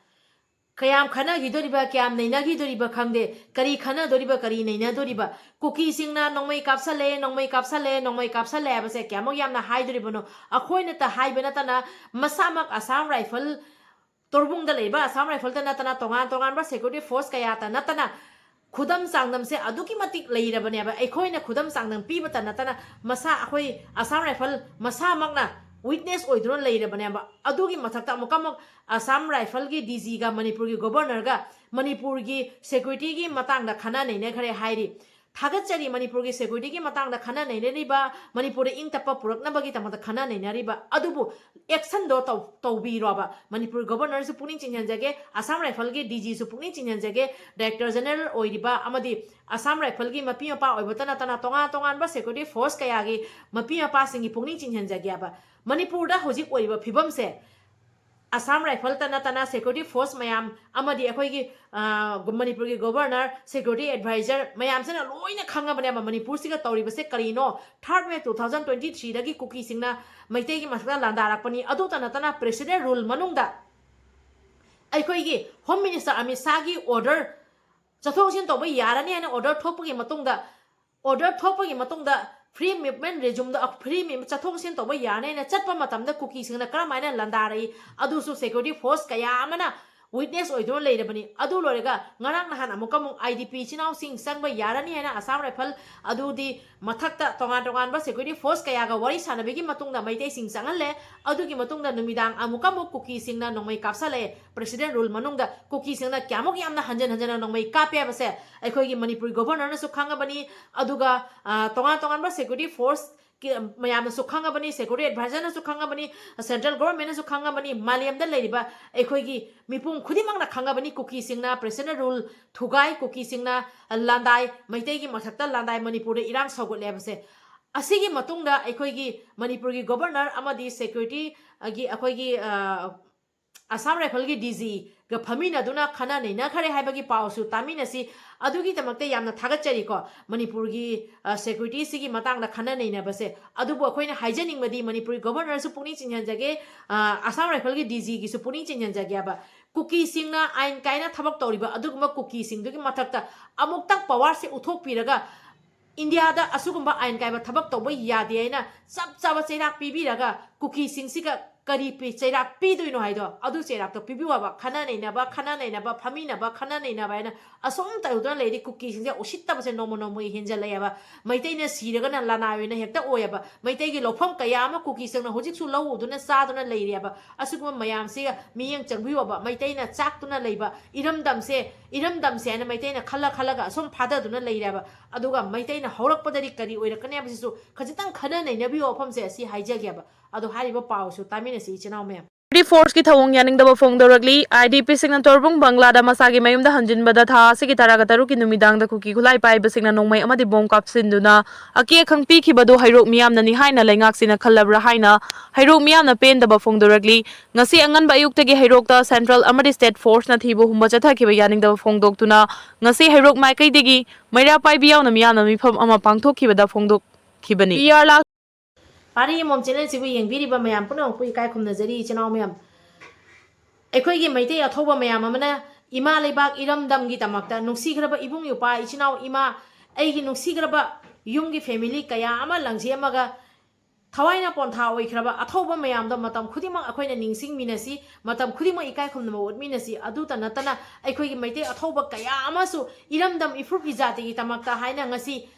ꯀꯌꯥꯝ ꯈꯟꯅꯈꯤꯗꯣꯔꯤꯕ, ꯀꯌꯥꯝ ꯅꯩꯅꯈꯤꯗꯣꯔꯤꯕ ꯈꯪꯗꯦ꯫ ꯀꯔꯤ ꯈꯟꯅꯗꯣꯔꯤꯕ, ꯀꯔꯤ ꯅꯩꯅꯗꯣꯔꯤꯕ? ꯀꯨꯀꯤꯁꯤꯡꯅ ꯅꯣꯡꯃꯩ ꯀꯥꯞꯁꯜꯂꯦ, ꯅꯣꯡꯃꯩ ꯀꯥꯞꯁꯜꯂꯦ, ꯅꯣꯡꯃꯩ ꯀꯥꯞꯁꯜꯂꯦ ꯍꯥꯏꯕꯁꯦ ꯀꯌꯥꯃꯨꯛ ꯌꯥꯝꯅ ꯍꯥꯏꯗꯣꯔꯤꯕꯅꯣ? ꯑꯩꯈꯣꯏꯅꯇ ꯍꯥꯏꯕ ꯅꯠꯇꯅ ꯃꯁꯥꯃꯛ ꯑꯁꯥꯝ ꯔꯥꯏꯐꯜ ꯇꯣꯔꯕꯨꯡꯗ ꯂꯩꯕ ꯑꯁꯥꯝ ꯔꯥꯏꯐꯜꯗ ꯅꯠꯇꯅ ꯇꯣꯉꯥꯟ ꯇꯣꯉꯥꯟꯕ ꯁꯦꯀ꯭ꯌꯨꯔꯤꯇꯤ ꯐꯣꯔꯁ ꯀꯌꯥꯇ ꯅꯠꯇꯅ ꯈꯨꯗꯝ ꯆꯥꯡꯗꯝꯁꯦ ꯑꯗꯨꯛꯀꯤ ꯃꯇꯤꯛ ꯂꯩꯔꯕꯅꯦꯕ꯫ ꯑꯩꯈꯣꯏꯅ ꯈꯨꯗꯝ ꯆꯥꯡꯗꯝ ꯄꯤꯕꯇ ꯅꯠꯇꯅ ꯃꯁꯥ, ꯑꯩꯈꯣꯏ ꯑꯁꯥꯝ ꯔꯥꯏꯐꯜ ꯃꯁꯥꯃꯛꯅ ꯋꯤꯠꯅꯦꯁ ꯑꯣꯏꯗꯨꯅ ꯂꯩꯔꯕꯅꯦꯕ꯫ ꯑꯗꯨꯒꯤ ꯃꯊꯛꯇ ꯑꯃꯨꯛꯀ ꯑꯃꯨꯛ ꯑꯁꯥꯝ ꯔꯥꯏꯐꯜꯒꯤ ꯗꯤ ꯖꯤꯒ ꯃꯅꯤꯄꯨꯔꯒꯤ ꯒꯣꯕꯔꯅꯔꯒ ꯃꯅꯤꯄꯨꯔꯒꯤ ꯁꯦꯀ꯭ꯌꯨꯔꯤꯇꯤꯒꯤ ꯃꯇꯥꯡꯗ ꯈꯟꯅ ꯅꯩꯅꯈ꯭ꯔꯦ ꯍꯥꯏꯔꯤ꯫ ꯊꯥꯒꯠꯆꯔꯤ꯫ ꯃꯅꯤꯄꯨꯔꯒꯤ securityꯒꯤ ꯃꯇꯥꯡꯗ ꯈꯟꯅ ꯅꯩꯅꯔꯤꯕ, ꯃꯅꯤꯄꯨꯔꯗ ꯏꯪ ꯇꯞꯄ ꯄꯨꯔꯛꯅꯕꯒꯤꯗꯃꯛꯇ ꯈꯟꯅ ꯅꯩꯅꯔꯤꯕ ꯑꯗꯨꯕꯨ actionꯗꯣ ꯇꯧ-, ꯇꯧꯕꯤꯔꯣꯕ꯫ ꯃꯅꯤꯄꯨꯔ governorꯁꯨ ꯄꯨꯛꯅꯤꯡ ꯆꯤꯡꯁꯤꯟꯖꯒꯦ, Assam Rifleꯒꯤ DGꯁꯨ ꯄꯨꯛꯅꯤꯡ ꯆꯤꯡꯁꯤꯟꯖꯒꯦ, Director General ꯑꯣꯏꯔꯤꯕ ꯑꯃꯗꯤ Assam Rifleꯒꯤ ꯃꯄꯤ ꯃꯄꯥ ꯑꯣꯏꯕꯇ ꯅꯠꯇꯅ ꯇꯣꯉꯥꯟ ꯇꯣꯉꯥꯟꯕ security force ꯀꯌꯥꯒꯤ ꯃꯄꯤ ꯃꯄꯥꯁꯤꯡꯒꯤ ꯄꯨꯛꯅꯤꯡ ꯆꯤꯡꯁꯤꯟꯖꯒꯦꯕ꯫ ꯃꯅꯤꯄꯨꯔꯗ ꯍꯧꯖꯤꯛ ꯑꯣꯏꯔꯤꯕ ꯐꯤꯕꯝꯁꯦ Assam Rifleꯇ ꯅꯠꯇꯅ security force ꯃꯌꯥꯝ ꯑꯃꯗꯤ ꯑꯩꯈꯣꯏꯒꯤ, ꯑ, ꯃꯅꯤꯄꯨꯔꯒꯤ governor, security advisor ꯃꯌꯥꯝꯁꯤꯅ ꯂꯣꯏꯅ ꯈꯪꯉꯕꯅꯦꯕ ꯃꯅꯤꯄꯨꯔꯁꯤꯒ ꯇꯧꯔꯤꯕꯁꯦ ꯀꯔꯤꯅꯣ꯫ Third May two thousand twenty threeꯗꯒꯤ ꯀꯨꯀꯤꯁꯤꯡꯅ ꯃꯩꯇꯩꯒꯤ ꯃꯊꯛꯇ ꯂꯥꯟꯗꯥꯔꯛꯄꯅꯤ꯫ ꯑꯗꯨꯇ ꯅꯠꯇꯅ president rule ꯃꯅꯨꯡꯗ ꯑꯩꯈꯣꯏꯒꯤ Home Minister ꯑꯃꯤꯠ ꯁꯥꯍꯒꯤ order, ꯆꯠꯊꯣꯛ ꯆꯠꯁꯤꯟ ꯇꯧꯕ ꯌꯥꯔꯅꯤ ꯍꯥꯏꯅ order ꯊꯣꯛꯄꯒꯤ ꯃꯇꯨꯡꯗ, order ꯊꯣꯛꯄꯒꯤ ꯃꯇꯨꯡꯗ free movement resumeꯗ, free movement, ꯆꯠꯊꯣꯛ ꯆꯠꯁꯤꯟ ꯇꯧꯕ ꯌꯥꯔꯅꯤ ꯍꯥꯏꯅ ꯆꯠꯄ ꯃꯇꯝꯗ ꯀꯨꯀꯤꯁꯤꯡꯅ ꯀꯔꯝꯍꯥꯏꯅ ꯂꯥꯟꯗꯥꯔꯛꯏ, ꯑꯗꯨꯁꯨ security force ꯀꯌꯥ ꯑꯃꯅ witness ꯑꯣꯏꯗꯨꯅ ꯂꯩꯔꯕꯅꯤ꯫ ꯑꯗꯨ ꯂꯣꯏꯔꯒ ꯉꯔꯥꯡ ꯅꯍꯥꯟ ꯑꯃꯨꯛꯀ ꯑꯃꯨꯛ IDP ꯏꯆꯤꯟ ꯏꯅꯥꯎꯁꯤꯡ ꯆꯪꯕ ꯌꯥꯔꯅꯤ ꯍꯥꯏꯅ Assam Rifle ꯑꯗꯨꯗꯤ ꯃꯊꯛꯇ ꯇꯣꯉꯥꯟ ꯇꯣꯉꯥꯟꯕ security force ꯀꯌꯥꯒ ꯋꯥꯔꯤ ꯁꯥꯟꯅꯕꯒꯤ ꯃꯇꯨꯡꯗ ꯃꯩꯇꯩꯁꯤꯡ ꯆꯪꯍꯜꯂꯦ꯫ ꯑꯗꯨꯒꯤ ꯃꯇꯨꯡꯗ ꯅꯨꯃꯤꯗꯥꯡ ꯑꯃꯨꯛꯀ ꯑꯃꯨꯛ ꯀꯨꯀꯤꯁꯤꯡꯅ ꯅꯣꯡꯃꯩ ꯀꯥꯞꯁꯜꯂꯛꯑꯦ꯫ President rule ꯃꯅꯨꯡꯗ ꯀꯨꯀꯤꯁꯤꯡꯅ ꯀꯌꯥꯃꯨꯛ ꯌꯥꯝꯅ ꯍꯟꯖꯤꯟ ꯍꯟꯖꯤꯟꯅ ꯅꯣꯡꯃꯩ ꯀꯥꯞꯄꯦ ꯍꯥꯏꯕꯁꯦ ꯑꯩꯈꯣꯏꯒꯤ ꯃꯅꯤꯄꯨꯔ governorꯅꯁꯨ ꯈꯪꯉꯕꯅꯤ꯫ ꯑꯗꯨꯒ, ꯑ, ꯇꯣꯉꯥꯟ ꯇꯣꯉꯥꯟꯕ security force ꯀꯤ ꯃꯌꯥꯝꯅꯁꯨ ꯈꯪꯉꯕꯅꯤ, security advisorꯅꯁꯨ ꯈꯪꯉꯕꯅꯤ, central governmentꯅꯁꯨ ꯈꯪꯉꯕꯅꯤ, ꯃꯥꯂꯦꯝꯗ ꯂꯩꯔꯤꯕ ꯑꯩꯈꯣꯏꯒꯤ ꯃꯤꯄꯨꯝ ꯈꯨꯗꯤꯡꯃꯛꯅ ꯈꯪꯉꯕꯅꯤ꯫ ꯀꯨꯀꯤꯁꯤꯡꯅ president rule ꯊꯨꯒꯥꯏ, ꯀꯨꯀꯤꯁꯤꯡꯅ ꯂꯥꯟꯗꯥꯏ, ꯃꯩꯇꯩꯒꯤ ꯃꯊꯛꯇ ꯂꯥꯟꯗꯥꯏ, ꯃꯅꯤꯄꯨꯔꯗ ꯏꯔꯥꯡ ꯁꯧꯒꯠꯂꯦ ꯍꯥꯏꯕꯁꯦ꯫ ꯑꯁꯤꯒꯤ ꯃꯇꯨꯡꯗ ꯑꯩꯈꯣꯏꯒꯤ ꯃꯅꯤꯄꯨꯔꯒꯤ governorꯅ ꯑꯃꯗꯤ securityꯒꯤ ꯑꯩꯈꯣꯏꯒꯤ, ꯑ, Assam Rifleꯒꯤ DGꯒ ꯐꯝꯃꯤꯟꯅꯗꯨꯅ ꯈꯟꯅ ꯅꯩꯅꯈ꯭ꯔꯦ ꯍꯥꯏꯕꯒꯤ ꯄꯥꯎꯁꯨ ꯇꯥꯃꯤꯟꯅꯁꯤ꯫ ꯑꯗꯨꯒꯤꯗꯃꯛꯇ ꯌꯥꯝꯅ ꯊꯥꯒꯠꯆꯔꯤꯀꯣ, ꯃꯅꯤꯄꯨꯔꯒꯤ, ꯑ, securityꯁꯤꯒꯤ ꯃꯇꯥꯡꯗ ꯈꯟꯅ ꯅꯩꯅꯕꯁꯦ꯫ ꯑꯗꯨꯕꯨ ꯑꯩꯈꯣꯏꯅ ꯍꯥꯏꯖꯅꯤꯡꯕꯗꯤ ꯃꯅꯤꯄꯨꯔꯒꯤ governorꯁꯨ ꯄꯨꯛꯅꯤꯡ ꯆꯤꯡꯁꯤꯟꯖꯒꯦ, ꯑ, Assam Rifleꯒꯤ DGꯒꯤꯁꯨ ꯄꯨꯛꯅꯤꯡ ꯆꯤꯡꯁꯤꯟꯖꯒꯦꯕ꯫ ꯀꯨꯀꯤꯁꯤꯡꯅ ꯑꯥꯏꯟ ꯀꯥꯏꯅ ꯊꯕꯛ ꯇꯧꯔꯤꯕ ꯑꯗꯨꯒꯨꯝꯕ ꯀꯨꯀꯤꯁꯤꯡꯗꯨꯒꯤ ꯃꯊꯛꯇ ꯑꯃꯨꯛꯇꯪ powerꯁꯦ ꯎꯠꯊꯣꯛꯄꯤꯔꯒ ꯏꯟꯗꯤꯌꯥꯗ ꯑꯁꯤꯒꯨꯝꯕ ꯑꯥꯏꯟ ꯀꯥꯏꯕ ꯊꯕꯛ ꯇꯧꯕ ꯌꯥꯗꯦ ꯍꯥꯏꯅ ꯆꯞ ꯆꯥꯕ ꯆꯩꯔꯥꯛ ꯄꯤꯕꯤꯔꯒ ꯀꯨꯀꯤꯁꯤꯡꯁꯤꯒ ꯀꯔꯤ ꯄꯤ-, ꯆꯩꯔꯥꯛ ꯄꯤꯗꯣꯏꯅꯣ ꯍꯥꯏꯗꯣ, ꯑꯗꯨ ꯆꯩꯔꯥꯛꯇꯣ ꯄꯤꯕꯤꯌꯣ ꯍꯥꯏꯕ꯫ ꯈꯟꯅ ꯅꯩꯅꯕ, ꯈꯟꯅ ꯅꯩꯅꯕ, ꯐꯝꯃꯤꯟꯅꯕ, ꯈꯟꯅ ꯅꯩꯅꯕ ꯍꯥꯏꯅ ꯑꯁꯨꯝ ꯇꯧꯗꯨꯅ ꯂꯩꯔꯗꯤ ꯀꯨꯀꯤꯁꯤꯡꯁꯦ ꯎꯁꯤꯠꯇꯕꯁꯦ ꯅꯣꯡꯃ ꯅꯣꯡꯃꯒꯤ ꯍꯦꯟꯖꯜꯂꯛꯑꯦꯕ꯫ ꯃꯩꯇꯩꯅ ꯁꯤꯔꯒꯅ ꯂꯅꯥꯏ ꯑꯣꯏꯅ ꯍꯦꯛꯇ ꯑꯣꯏꯌꯦꯕ꯫ ꯃꯩꯇꯩꯒꯤ ꯂꯧꯐꯝ ꯀꯌꯥ ꯑꯃ ꯀꯨꯀꯤꯁꯤꯡꯅ ꯍꯧꯖꯤꯛꯁꯨ ꯂꯧ ꯎꯗꯨꯅ ꯆꯥꯗꯨꯅ ꯂꯩꯔꯦꯕ꯫ ꯑꯁꯤꯒꯨꯝꯕ ꯃꯌꯥꯝꯁꯤꯒ ꯃꯤꯠꯌꯦꯡ ꯆꯪꯕꯤꯌꯣꯕ꯫ ꯃꯩꯇꯩꯅ ꯆꯥꯛꯇꯨꯅ ꯂꯩꯕ ꯏꯔꯝꯗꯝꯁꯦ, ꯏꯔꯝꯗꯝꯁꯦ ꯍꯥꯏꯅ ꯃꯩꯇꯩꯅ ꯈꯜꯂ ꯈꯜꯂꯒ ꯑꯁꯨꯝ ꯐꯥꯗꯗꯨꯅ ꯂꯩꯔꯦꯕ꯫ ꯑꯗꯨꯒ ꯃꯩꯇꯩꯅ ꯍꯧꯔꯛꯄꯗꯗꯤ ꯀꯔꯤ ꯑꯣꯏꯔꯛꯀꯅꯤ ꯍꯥꯏꯕꯁꯤꯁꯨ ꯈꯖꯤꯛꯇꯪ ꯈꯟꯅ ꯅꯩꯅꯕꯤꯌꯣ ꯋꯥꯐꯝꯁꯦ ꯑꯁꯤ ꯍꯥꯏꯖꯒꯦꯕ꯫ ꯑꯗꯣ ꯍꯥꯏꯔꯤꯕ ꯄꯥꯎꯁꯨ ꯇꯥꯃꯤꯟꯅꯁꯤ ꯏꯆꯤꯟ ꯏꯅꯥꯎ ꯃꯌꯥꯝ꯫ ꯗꯤ ꯐꯣꯔꯁꯀꯤ ꯊꯧꯑꯣꯡ ꯌꯥꯅꯤꯡꯗꯕ ꯐꯣꯡꯗꯣꯔꯛꯂꯤ꯫ ꯑꯥꯏ ꯗꯤ ꯄꯤꯁꯤꯡꯅ ꯇꯣꯔꯕꯨꯡ ꯕꯪꯒ꯭ꯂꯥꯗ ꯃꯁꯥꯒꯤ ꯃꯌꯨꯝꯗ ꯍꯟꯖꯤꯟꯕꯗ ꯊꯥ ꯑꯁꯤꯒꯤ ꯇꯔꯥꯒ ꯇꯔꯨꯛꯀꯤ ꯅꯨꯃꯤꯗꯥꯡꯗ ꯀꯨꯀꯤ ꯈꯨꯠꯂꯥꯏ ꯄꯥꯏꯕꯁꯤꯡꯅ ꯅꯣꯡꯃꯩ ꯑꯃꯗꯤ ꯕꯣꯝ ꯀꯥꯞꯁꯤꯟꯗꯨꯅ ꯑꯀꯤ ꯑꯈꯪ ꯄꯤꯈꯤꯕꯗꯨ ꯍꯩꯔꯣꯛ ꯃꯤꯌꯥꯝꯅꯅꯤ ꯍꯥꯏꯅ ꯂꯩꯉꯥꯛꯁꯤꯅ ꯈꯜꯂꯕ꯭ꯔꯥ ꯍꯥꯏꯅ ꯍꯩꯔꯣꯛ ꯃꯤꯌꯥꯝꯅ ꯄꯦꯟꯗꯕ ꯐꯣꯡꯗꯣꯔꯛꯂꯤ꯫ ꯉꯁꯤ ꯑꯉꯟꯕ ꯑꯌꯨꯛꯇꯒꯤ ꯍꯩꯔꯣꯛꯇ ꯁꯦꯟꯇ꯭ꯔꯦꯜ ꯑꯃꯗꯤ ꯁ꯭ꯇꯦꯠ ꯐꯣꯔꯁꯅ ꯊꯤꯕ ꯍꯨꯝꯕ ꯆꯠꯊꯈꯤꯕ ꯌꯥꯅꯤꯡꯗꯕ ꯐꯣꯡꯗꯣꯛꯇꯨꯅ ꯉꯁꯤ ꯍꯩꯔꯣꯛ ꯃꯥꯏꯀꯩꯗꯒꯤ ꯃꯩꯔꯥ ꯄꯥꯏꯕꯤ ꯌꯥꯎꯅ ꯃꯤꯌꯥꯝꯅ ꯃꯤꯐꯝ ꯑꯃ ꯄꯥꯡꯊꯣꯛꯈꯤꯕꯗ ꯐꯣꯡꯗꯣꯛꯈꯤꯕꯅꯤ꯫ ꯄꯤ ꯑꯥꯔ ꯂꯥꯛ ꯄꯥꯔꯤ ꯏꯃꯣꯝ ꯆꯦꯅꯦꯜꯁꯤꯕꯨ ꯌꯦꯡꯕꯤꯔꯤꯕ ꯃꯌꯥꯝ ꯄꯨꯝꯅꯃꯛꯄꯨ ꯏꯀꯥꯏ ꯈꯨꯝꯅꯖꯔꯤ ꯏꯆꯤꯟ ꯏꯅꯥꯎ ꯃꯌꯥꯝ꯫ ꯑꯩꯈꯣꯏꯒꯤ ꯃꯩꯇꯩ ꯑꯊꯧꯕ ꯃꯌꯥꯝ ꯑꯃꯅ ꯏꯃꯥ ꯂꯩꯕꯥꯛ ꯏꯔꯝꯗꯝꯒꯤ ꯗꯃꯛꯇ, ꯅꯨꯡꯁꯤꯈ꯭ꯔꯕ ꯏꯕꯨꯡ ꯏꯄ꯭ꯋꯥ ꯏꯆꯤꯟ ꯏꯅꯥꯎ ꯏꯃꯥ, ꯑꯩꯒꯤ ꯅꯨꯡꯁꯤꯈ꯭ꯔꯕ ꯌꯨꯝꯒꯤ ꯐꯦꯃꯤꯂꯤ ꯀꯌꯥ ꯑꯃ ꯂꯪꯁꯦꯝꯃꯒ ꯊꯋꯥꯏꯅ ꯄꯣꯟꯊꯥ ꯑꯣꯏꯈ꯭ꯔꯕ ꯑꯊꯧꯕ ꯃꯌꯥꯝꯗꯣ ꯃꯇꯝ ꯈꯨꯗꯤꯡꯃꯛ ꯑꯩꯈꯣꯏꯅ ꯅꯤꯡꯁꯤꯡꯃꯤꯟꯅꯁꯤ, ꯃꯇꯝ ꯈꯨꯗꯤꯡꯃꯛ ꯏꯀꯥꯏ ꯈꯨꯝꯅꯕ ꯎꯠꯃꯤꯟꯅꯁꯤ꯫ ꯑꯗꯨꯇ ꯅꯠꯇꯅ ꯑꯩꯈꯣꯏꯒꯤ ꯃꯩꯇꯩ ꯑꯊꯧꯕ ꯀꯌꯥ ꯑꯃꯁꯨ ꯏꯔꯝꯗꯝ ꯏꯐꯨꯔꯨꯞ ꯏꯖꯥꯇꯤꯒꯤ ꯗꯃꯛꯇ ꯍꯥꯏꯅ ꯉꯁꯤ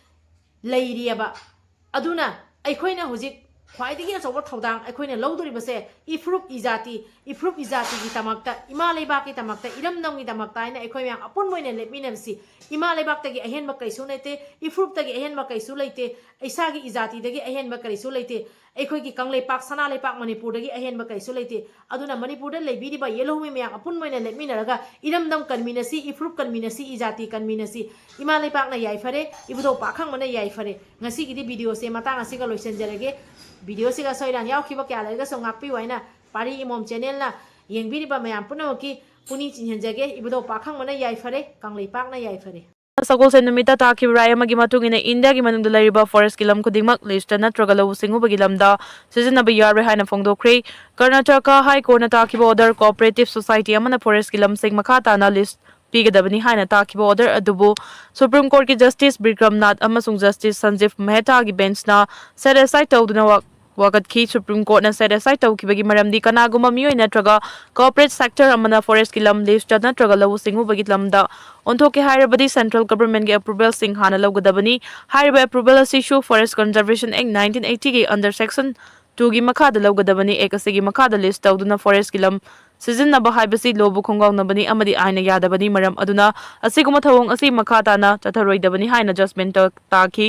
ꯂꯩꯔꯤꯑꯕ꯫ ꯑꯗꯨꯅ ꯑꯩꯈꯣꯏꯅ ꯍꯧꯖꯤꯛ ꯈ꯭ꯋꯥꯏꯗꯒꯤ ꯑꯆꯧꯕ ꯊꯧꯗꯥꯡ ꯑꯩꯈꯣꯏꯅ ꯂꯧꯗꯣꯔꯤꯕꯁꯦ ꯏꯐꯨꯔꯨꯞ ꯏꯖꯥꯇꯤ, ꯏꯐꯨꯔꯨꯞ ꯏꯖꯥꯇꯤꯒꯤ ꯗꯃꯛꯇ, ꯏꯃꯥ ꯂꯩꯕꯥꯛꯀꯤ ꯗꯃꯛꯇ, ꯏꯔꯝꯗꯝꯒꯤ ꯗꯃꯛꯇ ꯍꯥꯏꯅ ꯑꯩꯈꯣꯏ ꯃꯌꯥꯝ ꯑꯄꯨꯟꯕ ꯑꯣꯏꯅ ꯂꯦꯞꯃꯤꯟꯅꯕꯁꯤ꯫ ꯏꯃꯥ ꯂꯩꯕꯥꯛꯇꯒꯤ ꯑꯍꯦꯟꯕ ꯀꯩꯁꯨ ꯂꯩꯇꯦ, ꯏꯐꯨꯔꯨꯞꯇꯒꯤ ꯑꯍꯦꯟꯕ ꯀꯩꯁꯨ ꯂꯩꯇꯦ, ꯏꯁꯥꯒꯤ ꯏꯖꯥꯇꯤꯗꯒꯤ ꯑꯍꯦꯟꯕ ꯀꯔꯤꯁꯨ ꯂꯩꯇꯦ꯫ ꯑꯩꯈꯣꯏꯒꯤ ꯀꯪꯂꯩꯄꯥꯛ, ꯁꯅꯥ ꯂꯩꯄꯥꯛ ꯃꯅꯤꯄꯨꯔꯗꯒꯤ ꯑꯍꯦꯟꯕ ꯀꯩꯁꯨ ꯂꯩꯇꯦ꯫ ꯑꯗꯨꯅ ꯃꯅꯤꯄꯨꯔꯗ ꯂꯩꯕꯤꯔꯤꯕ ꯌꯦꯜꯍꯧꯃꯤ ꯃꯌꯥꯝ ꯑꯄꯨꯟꯕ ꯑꯣꯏꯅ ꯂꯦꯞꯃꯤꯟꯅꯔꯒ ꯏꯔꯝꯗꯝ ꯀꯟꯃꯤꯟꯅꯁꯤ, ꯏꯐꯨꯔꯨꯞ ꯀꯟꯃꯤꯟꯅꯁꯤ, ꯏꯖꯥꯇꯤ ꯀꯟꯃꯤꯟꯅꯁꯤ꯫ ꯏꯃꯥ ꯂꯩꯄꯥꯛꯅ ꯌꯥꯏꯐꯔꯦ, ꯏꯕꯨꯙꯧ ꯄꯥꯈꯪꯕꯅ ꯌꯥꯏꯐꯔꯦ꯫ ꯉꯁꯤꯒꯤꯗꯤ ꯚꯤꯗꯤꯑꯣꯁꯦ ꯃꯇꯥꯡ ꯑꯁꯤꯒ ꯂꯣꯏꯁꯤꯟꯖꯔꯒꯦ꯫ ꯚꯤꯗꯤꯑꯣꯁꯤꯒ ꯑꯁꯣꯏ ꯑꯔꯥꯟ ꯌꯥꯎꯈꯤꯕ ꯀꯌꯥ ꯂꯩꯔꯒꯁꯨ ꯉꯥꯛꯄꯤꯌꯨ ꯍꯥꯏꯅ ꯄꯥꯔꯤ ꯏꯃꯣꯝ ꯆꯦꯅꯦꯜꯅ ꯌꯦꯡꯕꯤꯔꯤꯕ ꯃꯌꯥꯝ ꯄꯨꯝꯅꯃꯛꯀꯤ ꯄꯨꯛꯅꯤꯡ ꯆꯤꯡꯁꯤꯟꯖꯒꯦ꯫ ꯏꯕꯨꯙꯧ ꯄꯥꯈꯪꯕꯅ ꯌꯥꯏꯐꯔꯦ, ꯀꯪꯂꯩꯄꯥꯛꯅ ꯌꯥꯏꯐꯔꯦ꯫ ꯁꯒꯣꯜꯁꯦꯟ ꯅꯨꯃꯤꯠꯇ ꯇꯥꯈꯤꯕ ꯔꯥꯏ ꯑꯃꯒꯤ ꯃꯇꯨꯡ ꯏꯟꯅ ꯏꯟꯗꯤꯌꯥꯒꯤ ꯃꯅꯨꯡꯗ ꯂꯩꯔꯤꯕ ꯐꯣꯔꯦꯁ꯭ꯠꯀꯤ ꯂꯝ ꯈꯨꯗꯤꯡꯃꯛ ꯂꯤꯁꯇ ꯅꯠꯇ꯭ꯔꯒ ꯂꯧꯎ ꯁꯤꯡꯎꯕꯒꯤ ꯂꯝꯗ ꯁꯤꯖꯤꯟꯅꯕ ꯌꯥꯔꯣꯏ ꯍꯥꯏꯅ ꯐꯣꯡꯗꯣꯛꯈ꯭ꯔꯦ꯫ ꯀꯔꯅꯥꯇꯀꯥ ꯍꯥꯏ ꯀꯣꯔꯠꯅ ꯇꯥꯈꯤꯕ ꯑꯣꯔꯗꯔ ꯀꯣꯑꯣꯄꯔꯦꯇꯤꯚ ꯁꯣꯁꯥꯏꯇꯤ ꯑꯃꯅ ꯐꯣꯔꯦꯁ꯭ꯠꯀꯤ ꯂꯝꯁꯤꯡ ꯃꯈꯥ ꯇꯥꯅ ꯂꯤꯁ ꯄꯤꯒꯗꯕꯅꯤ ꯍꯥꯏꯅ ꯇꯥꯈꯤꯕ ꯑꯣꯔꯗꯔ ꯑꯗꯨꯕꯨ ꯁꯨꯄ꯭ꯔꯤꯝ ꯀꯣꯔꯠꯀꯤ ꯖꯁꯇꯤꯁ ꯕꯤꯀ꯭ꯔꯝꯅꯥꯊ ꯑꯃꯁꯨꯡ ꯖꯁꯇꯤꯁ ꯁꯟꯖꯤꯕ ꯃꯦꯍꯇꯥꯒꯤ ꯕꯦꯟꯆꯅ ꯁꯦꯠ ꯑꯦꯁꯥꯏꯗ ꯇꯧꯗꯨꯅ ꯋꯥ-, ꯋꯥꯀꯠꯈꯤ꯫ Supreme Courtꯅ set aside ꯇꯧꯈꯤꯕꯒꯤ ꯃꯔꯝꯗꯤ ꯀꯅꯥꯒꯨꯝꯕ ꯃꯤꯑꯣꯏ ꯅꯠꯇ꯭ꯔꯒ corporate sector ꯑꯃꯅ forestꯀꯤ ꯂꯝ leaseꯇ ꯅꯠꯇ꯭ꯔꯒ ꯂꯧꯎ ꯁꯤꯡꯎꯕꯒꯤ ꯂꯝꯗ ꯑꯣꯟꯊꯣꯛꯀꯦ ꯍꯥꯏꯔꯕꯗꯤ central governmentꯀꯤ approvalꯁꯤꯡ ꯍꯥꯟꯅ ꯂꯧꯒꯗꯕꯅꯤ꯫ ꯍꯥꯏꯔꯤꯕ approval ꯑꯁꯤꯁꯨ Forest Conservation Act nineteen eightyꯒꯤ under section twoꯒꯤ ꯃꯈꯥꯗ ꯂꯧꯒꯗꯕꯅꯤ꯫ Act ꯑꯁꯤꯒꯤ ꯃꯈꯥꯗ lease ꯇꯧꯗꯨꯅ forestꯀꯤ ꯂꯝ ꯁꯤꯖꯤꯟꯅꯕ ꯍꯥꯏꯕꯁꯤ ꯂꯣꯕꯨ ꯈꯣꯡꯒꯥꯎꯅꯕꯅꯤ ꯑꯃꯗꯤ ꯑꯥꯏꯟꯅ ꯌꯥꯗꯕꯅꯤ꯫ ꯃꯔꯝ ꯑꯗꯨꯅ ꯑꯁꯤꯒꯨꯝꯕ ꯊꯧꯑꯣꯡ ꯑꯁꯤ ꯃꯈꯥ ꯇꯥꯅ ꯆꯠꯊꯔꯣꯏꯗꯕꯅꯤ ꯍꯥꯏꯅ judgement ꯇꯥꯈꯤ꯫